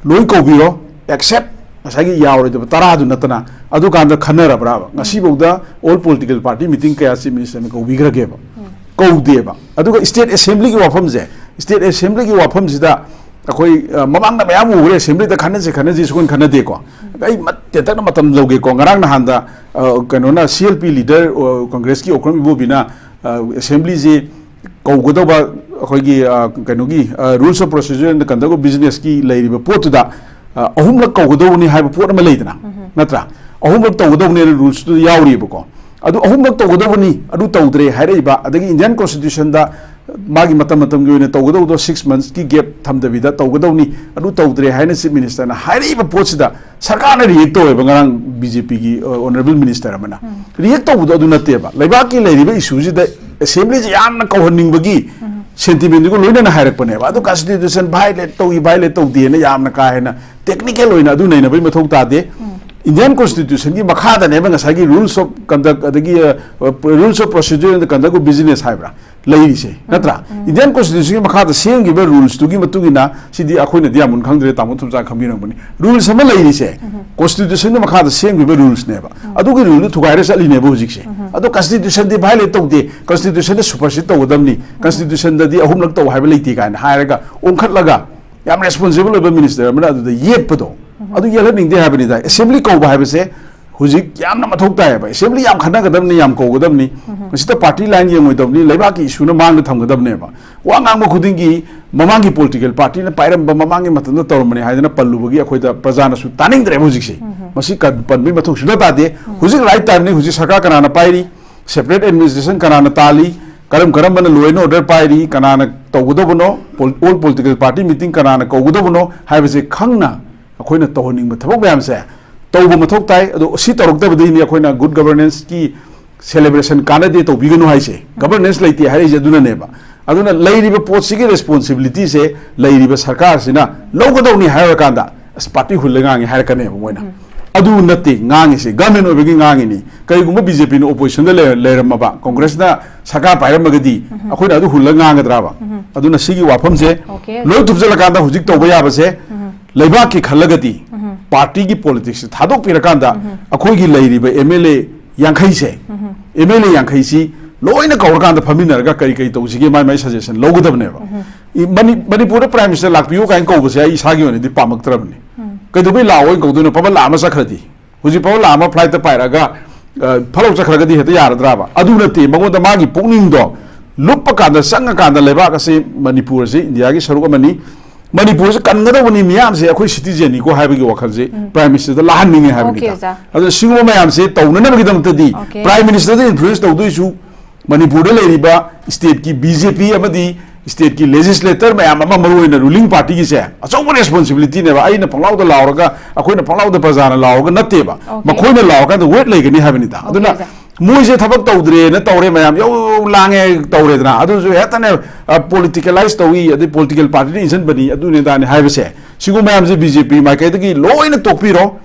ꯂꯣꯏ ꯀꯧꯕꯤꯔꯣ, except ꯉꯁꯥꯏꯒꯤ ꯌꯥꯎꯔꯣꯏꯗꯕ ꯇꯔꯥꯗꯨ ꯅꯠꯇꯅ꯫ ꯑꯗꯨꯀꯥꯟꯗ ꯈꯟꯅꯔꯕ꯭ꯔꯥꯕ? ꯉꯁꯤꯐꯥꯎꯗ all political party meeting ꯀꯌꯥ Chief Ministerꯅ ꯀꯧꯕꯤꯈ꯭ꯔꯒꯦꯕ? ꯀꯧꯗꯦꯕ꯫ ꯑꯗꯨꯒ State Assemblyꯒꯤ ꯋꯥꯐꯝꯁꯦ, State Assemblyꯒꯤ ꯋꯥꯐꯝꯁꯤꯗ ꯑꯩꯈꯣꯏ, ꯑ, ꯃꯃꯥꯡꯗ ꯃꯌꯥꯝ ꯎꯈ꯭ꯔꯦ, Assemblyꯗ ꯈꯟꯅꯁꯤ, ꯈꯟꯅꯁꯤ, ꯁꯨꯡꯈꯟ ꯈꯟꯅꯗꯦꯀꯣ꯫ ꯑꯩ ꯃꯠ-, ꯇꯦꯟꯇꯛꯅ ꯃꯇꯝ ꯂꯧꯒꯦꯀꯣ꯫ ꯉꯔꯥꯡ ꯅꯍꯥꯟꯗ, ꯑ, ꯀꯩꯅꯣꯅ, CLP leader, ꯑ, Congressꯀꯤ ꯑꯣꯀ꯭ꯔꯝ ꯏꯕꯣꯕꯤꯅ, ꯑ, Assemblyꯁꯤ ꯀꯧꯒꯗꯧꯕ ꯑꯩꯈꯣꯏꯒꯤ, ꯑ, ꯀꯩꯅꯣꯒꯤ, ꯑ, Rules of Procedure and Conduct of Businessꯀꯤ ꯂꯩꯔꯤꯕ ꯄꯣꯠꯇꯨꯗ, ꯑ, ꯑꯍꯨꯝꯂꯛ ꯀꯧꯒꯗꯧꯕꯅꯤ ꯍꯥꯏꯕ ꯄꯣꯠ ꯑꯃ ꯂꯩꯗꯅ, ꯅꯠꯇ꯭ꯔꯥ? ꯑꯍꯨꯝꯂꯛ ꯇꯧꯒꯗꯧꯕꯅꯦꯅ rulesꯇꯨꯗ ꯌꯥꯎꯔꯤꯕꯀꯣ꯫ ꯑꯗꯨ ꯑꯍꯨꯝꯂꯛ ꯇꯧꯒꯗꯧꯕꯅꯤ, ꯑꯗꯨ ꯇꯧꯗ꯭ꯔꯦ ꯍꯥꯏꯔꯛꯏꯕ, ꯑꯗꯒꯤ Indian Constitutionꯗ ꯃꯥꯒꯤ ꯃꯇꯝ ꯃꯇꯝꯒꯤ ꯑꯣꯏꯅ ꯇꯧꯒꯗꯧꯕꯗꯣ six monthsꯀꯤ gap ꯊꯝꯗꯕꯤꯗ ꯇꯧꯒꯗꯧꯅꯤ, ꯑꯗꯨ ꯇꯧꯗ꯭ꯔꯦ ꯍꯥꯏꯅ Chief Ministerꯅ ꯍꯥꯏꯔꯛꯏꯕ ꯄꯣꯠꯁꯤꯗ ꯁꯔꯀꯥꯔꯅ react ꯇꯧꯋꯦꯕ ꯉꯔꯥꯡ BJPꯒꯤ, ꯑ, honourable minister ꯑꯃꯅ꯫ React ꯇꯧꯕꯗꯣ ꯑꯗꯨ ꯅꯠꯇꯦꯕ꯫ ꯂꯩꯕꯥꯛꯀꯤ ꯂꯩꯔꯤꯕ issueꯁꯤꯗ Assemblyꯁꯤ ꯌꯥꯝꯅ ꯀꯧꯍꯟꯅꯤꯡꯕꯒꯤ sentimentꯗꯨꯒ ꯂꯣꯏꯅꯅ ꯍꯥꯏꯔꯛꯄꯅꯦꯕ꯫ ꯑꯗꯨ Constitution violate ꯇꯧꯏ, violate ꯇꯧꯗꯦꯅ ꯌꯥꯝꯅ ꯀꯥ ꯍꯦꯟꯅ technical ꯑꯣꯏꯅ ꯑꯗꯨ ꯅꯩꯅꯕꯒꯤ ꯃꯊꯧ ꯇꯥꯗꯦ꯫ Indian Constitutionꯒꯤ ꯃꯈꯥꯗꯅꯦꯕ ꯉꯁꯥꯏꯒꯤ Rules of Conduct ꯑꯗꯒꯤ, ꯑ, Rules of Procedure and Conduct of Business ꯍꯥꯏꯕ꯭ꯔꯥ ꯂꯩꯔꯤꯁꯦ, ꯅꯠꯇ꯭ꯔꯥ? Indian Constitutionꯒꯤ ꯃꯈꯥꯗ ꯁꯦꯝꯈꯤꯕ rulesꯇꯨꯒꯤ ꯃꯇꯨꯡ ꯏꯟꯅ, ꯁꯤꯗꯤ ꯑꯩꯈꯣꯏꯅꯗꯤ ꯌꯥꯝ ꯃꯨꯟ ꯈꯪꯗ꯭ꯔꯦ, ꯇꯥꯃꯣ ꯊꯨꯝꯆꯥ ꯈꯪꯕꯤꯔꯝꯒꯅꯤ꯫ Rules ꯑꯃ ꯂꯩꯔꯤꯁꯦ, Constitutionꯒꯤ ꯃꯈꯥꯗ ꯁꯦꯝꯈꯤꯕ rulesꯅꯦꯕ꯫ ꯑꯗꯨꯒꯤ ruleꯗꯨ ꯊꯨꯒꯥꯏꯔ ꯆꯠꯂꯤꯅꯦꯕ ꯍꯧꯖꯤꯛꯁꯦ꯫ ꯑꯗꯣ Constitutionꯗꯤ violate ꯇꯧꯗꯦ, Constitutionꯗ supersede ꯇꯧꯒꯗꯕꯅꯤ, Constitutionꯗꯗꯤ ꯑꯍꯨꯝꯂꯛ ꯇꯧ ꯍꯥꯏꯕ ꯂꯩꯇꯦ ꯀꯥꯏꯅ ꯍꯥꯏꯔꯒ ꯑꯣꯟꯈꯠꯂꯒ ꯌꯥꯝ responsible ꯑꯣꯏꯕ minister ꯑꯃꯅ ꯑꯗꯨꯗ ꯌꯦꯠꯄꯗꯣ, ꯑꯗꯨ ꯌꯦꯠꯍꯟꯅꯤꯡꯗꯦ ꯍꯥꯏꯕꯅꯤꯗ꯫ Assembly ꯀꯧꯕ ꯍꯥꯏꯕꯁꯦ ꯍꯧꯖꯤꯛ ꯌꯥꯝꯅ ꯃꯊꯧ ꯇꯥꯏꯌꯦꯕ꯫ Assembly ꯌꯥꯝ ꯈꯟꯅꯒꯗꯕꯅꯤ, ꯌꯥꯝ ꯀꯧꯒꯗꯕꯅꯤ꯫ ꯃꯁꯤꯗ party line ꯌꯦꯡꯉꯣꯏꯗꯕꯅꯤ, ꯂꯩꯕꯥꯛꯀꯤ issueꯅ ꯃꯥꯡꯗ ꯊꯝꯒꯗꯕꯅꯦꯕ꯫ ꯋꯥ ꯉꯥꯡꯕ ꯈꯨꯗꯤꯡꯒꯤ ꯃꯃꯥꯡꯒꯤ political partyꯅ ꯄꯥꯏꯔꯝꯕ, ꯃꯃꯥꯡꯒꯤ ꯃꯇꯝꯗ ꯇꯧꯔꯝꯕꯅꯤ ꯍꯥꯏꯗꯅ ꯄꯜꯂꯨꯕꯒꯤ ꯑꯩꯈꯣꯏꯗ ꯄ꯭ꯔꯖꯥꯅꯁꯨ ꯇꯥꯅꯤꯡꯗ꯭ꯔꯦꯕ ꯍꯧꯖꯤꯛꯁꯦ꯫ ꯃꯁꯤ ꯀꯟ-, ꯄꯟꯕꯒꯤ ꯃꯊꯧ ꯁꯨꯡꯇꯥ ꯇꯥꯗꯦ꯫ ꯍꯧꯖꯤꯛ right timeꯅꯤ, ꯍꯧꯖꯤꯛ ꯁꯔꯀꯥꯔ ꯀꯅꯥꯅ ꯄꯥꯏꯔꯤ, separate administration ꯀꯅꯥꯅ ꯇꯥꯜꯂꯤ, ꯀꯔꯝ ꯀꯔꯝꯕꯅ law and order ꯄꯥꯏꯔꯤ, ꯀꯅꯥꯅ ꯇꯧꯒꯗꯧꯕꯅꯣ, pol-, all political party meeting ꯀꯅꯥꯅ ꯀꯧꯒꯗꯧꯕꯅꯣ ꯍꯥꯏꯕꯁꯦ ꯈꯪꯅ ꯑꯩꯈꯣꯏꯅ ꯇꯧꯍꯟꯅꯤꯡꯕ ꯊꯕꯛ ꯃꯌꯥꯝꯁꯦ ꯇꯧꯕ ꯃꯊꯧ ꯇꯥꯏ꯫ ꯑꯗꯣ ꯁꯤ ꯇꯧꯔꯛꯇꯕꯗꯒꯤꯅꯤ ꯑꯩꯈꯣꯏꯅ good governance ꯀꯤ celebration ꯀꯥꯟꯅꯗꯦ ꯇꯧꯕꯤꯒꯅꯨ ꯍꯥꯏꯁꯦ꯫ Governance ꯂꯩꯇꯦ ꯍꯥꯏꯔꯛꯏꯁꯦ ꯑꯗꯨꯅꯅꯦꯕ꯫ ꯑꯗꯨꯅ ꯂꯩꯔꯤꯕ ꯄꯣꯠꯁꯤꯒꯤ responsibility ꯁꯦ ꯂꯩꯔꯤꯕ ꯁꯔꯀꯥꯔꯁꯤꯅ ꯂꯧꯒꯗꯧꯅꯤ ꯍꯥꯏꯔꯀꯥꯟꯗ ꯑꯁ party ꯍꯨꯜꯂ ꯉꯥꯡꯉꯤ ꯍꯥꯏꯔꯛꯀꯅꯦꯕ ꯃꯣꯏꯅ꯫ ꯑꯗꯨ ꯅꯠꯇꯦ ꯉꯥꯡꯉꯤꯁꯦ, government ꯑꯣꯏꯕꯒꯤ ꯉꯥꯡꯉꯤꯅꯤ꯫ ꯀꯔꯤꯒꯨꯝꯕ BJP ꯅ opposition ꯗ ꯂꯩꯔ-, ꯂꯩꯔꯝꯃꯕ, Congress ꯅ ꯁꯔꯀꯥꯔ ꯄꯥꯏꯔꯝꯃꯒꯗꯤ ꯑꯩꯈꯣꯏꯅ ꯑꯗꯨ ꯍꯨꯜꯂ ꯉꯥꯡꯒꯗ꯭ꯔꯕ? ꯑꯗꯨꯅ ꯁꯤꯒꯤ ꯋꯥꯐꯝꯁꯦ Okay. ꯂꯣꯏ ꯊꯨꯞꯆꯜꯂꯀꯥꯟꯗ ꯍꯧꯖꯤꯛ ꯇꯧꯕ ꯌꯥꯕꯁꯦ ꯂꯩꯕꯥꯛꯀꯤ ꯈꯜꯂꯒꯗꯤ party ꯒꯤ politics ꯁꯦ ꯊꯥꯗꯣꯛꯄꯤꯔꯀꯥꯟꯗ ꯑꯩꯈꯣꯏꯒꯤ ꯂꯩꯔꯤꯕ MLA ꯌꯥꯡꯈꯩꯁꯦ, MLA ꯌꯥꯡꯈꯩꯁꯤ ꯂꯣꯏꯅ ꯀꯧꯔꯀꯥꯟꯗ ꯐꯝꯃꯤꯟꯅꯔꯒ ꯀꯔꯤ ꯀꯔꯤ ꯇꯧꯁꯤꯒꯦ ꯃꯥꯏ ꯃꯥꯏ suggestion ꯂꯧꯒꯗꯕꯅꯦꯕ꯫ ꯏ-, ꯃꯅꯤ-, ꯃꯅꯤꯄꯨꯔꯗ Prime Minister ꯂꯥꯛꯄꯤꯌꯨ ꯀꯥꯏꯅ ꯀꯧꯕꯁꯦ ꯑꯩ ꯏꯁꯥꯒꯤ ꯑꯣꯏꯅꯗꯤ ꯄꯥꯝꯃꯛꯇ꯭ꯔꯕꯅꯤ꯫ ꯀꯩꯗꯧꯕꯩ ꯂꯥꯛꯑꯣꯏꯅ ꯀꯧꯗꯣꯏꯅꯣ? ꯐꯕ ꯂꯥꯛꯑꯃ ꯆꯠꯈ꯭ꯔꯗꯤ꯫ ꯍꯧꯖꯤꯛ ꯐꯥꯎ ꯂꯥꯛꯑꯃ flight ꯇ ꯄꯥꯏꯔꯒ, ꯑ, ꯐꯠ ꯂꯥꯎ ꯆꯠꯈ꯭ꯔꯒꯗꯤ ꯍꯦꯛꯇ ꯌꯥꯔꯗ꯭ꯔꯥꯕ? ꯑꯗꯨ ꯅꯠꯇꯦ, ꯃꯉꯣꯟꯗ ꯃꯥꯒꯤ ꯄꯨꯛꯅꯤꯡꯗꯣ ꯂꯨꯞꯄ ꯀꯥꯟꯗ, ꯆꯪꯉꯀꯥꯟꯗ ꯂꯩꯕꯥꯛ ꯑꯁꯤ, ꯃꯅꯤꯄꯨꯔ ꯑꯁꯤ ꯏꯟꯗꯤꯌꯥꯒꯤ ꯁꯔꯨꯛ ꯑꯃꯅꯤ, ꯃꯅꯤꯄꯨꯔꯁꯤ ꯀꯟꯒꯗꯧꯕꯅꯤ, ꯃꯤꯌꯥꯝꯁꯦ ꯑꯩꯈꯣꯏ citizen ꯅꯤꯀꯣ ꯍꯥꯏꯕꯒꯤ ꯋꯥꯈꯜꯁꯦ Prime Minister ꯗ ꯂꯥꯛꯍꯟꯅꯤꯡꯉꯦ ꯍꯥꯏꯕꯅꯤꯗ꯫ Okay, ꯑꯣꯖꯥ꯫ ꯑꯗꯨꯅ ꯁꯤꯒꯨꯝꯕ ꯃꯌꯥꯝꯁꯦ ꯇꯧꯅꯅꯕꯒꯤꯗꯃꯛꯇꯗꯤ Okay. Prime Minister ꯗ influence ꯇꯧꯗꯣꯏꯁꯨ ꯃꯅꯤꯄꯨꯔꯗ ꯂꯩꯔꯤꯕ state ꯀꯤ BJP ꯑꯃꯗꯤ state ꯀꯤ legislator ꯃꯌꯥꯝ ꯑꯃ, ꯃꯔꯨꯑꯣꯏꯅ ruling party ꯒꯤꯁꯦ ꯑꯆꯧꯕ responsibility ꯅꯦꯕ꯫ ꯑꯩꯅ ꯄꯪꯂꯥꯎꯗ ꯂꯥꯎꯔꯒ, ꯑꯩꯈꯣꯏꯅ ꯄꯪꯂꯥꯎꯗ ꯄ꯭ꯔꯖꯥꯅ ꯂꯥꯎꯔꯒ ꯅꯠꯇꯦꯕ꯫ Okay. ꯃꯈꯣꯏꯅ ꯂꯥꯎꯔꯀꯥꯟꯗ weight ꯂꯩꯒꯅꯤ ꯍꯥꯏꯕꯅꯤꯗ꯫ Okay, ꯑꯗꯨꯅ ꯑꯣꯖꯥ꯫ ꯃꯣꯏꯁꯦ ꯊꯕꯛ ꯇꯧꯗ꯭ꯔꯦꯅ ꯇꯧꯔꯦ, ꯃꯌꯥꯝ ꯌꯧ ꯂꯥꯡꯉꯦ ꯇꯧꯔꯦꯗꯅ, ꯑꯗꯨꯁꯨ ꯍꯦꯛꯇꯅꯦ, ꯑ, politicalize ꯇꯧꯏ, ꯑꯗꯩ political party ꯅ ꯏꯟꯁꯤꯟꯕꯅꯤ, ꯑꯗꯨꯅꯤ ꯑꯗꯥꯅꯤ ꯍꯥꯏꯕꯁꯦ, ꯁꯤꯒꯨꯝꯕ ꯃꯌꯥꯝꯁꯦ BJP ꯃꯥꯏꯀꯩꯗꯒꯤ ꯂꯣꯏꯅ ꯇꯣꯛꯄꯤꯔꯣ꯫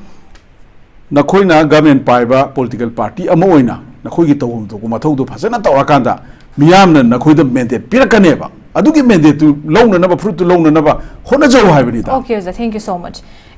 ꯅꯈꯣꯏꯅ government ꯄꯥꯏꯕ political party ꯑꯃ ꯑꯣꯏꯅ ꯅꯈꯣꯏꯒꯤ ꯇꯧꯐꯝ ꯊꯣꯛꯄ ꯃꯊꯧꯗꯣ ꯐꯖꯅ ꯇꯧꯔꯀꯥꯟꯗ ꯃꯤꯌꯥꯝꯅ ꯅꯈꯣꯏꯗ mandate ꯄꯤꯔꯛꯀꯅꯦꯕ꯫ ꯑꯗꯨꯒꯤ mandate ꯇꯨ ꯂꯧꯅꯅꯕ, fruit ꯇꯨ ꯂꯧꯅꯅꯕ ꯍꯣꯠꯅꯖꯧ ꯍꯥꯏꯕꯅꯤꯗ꯫ Okay, ꯑꯣꯖꯥ, thank you so much꯫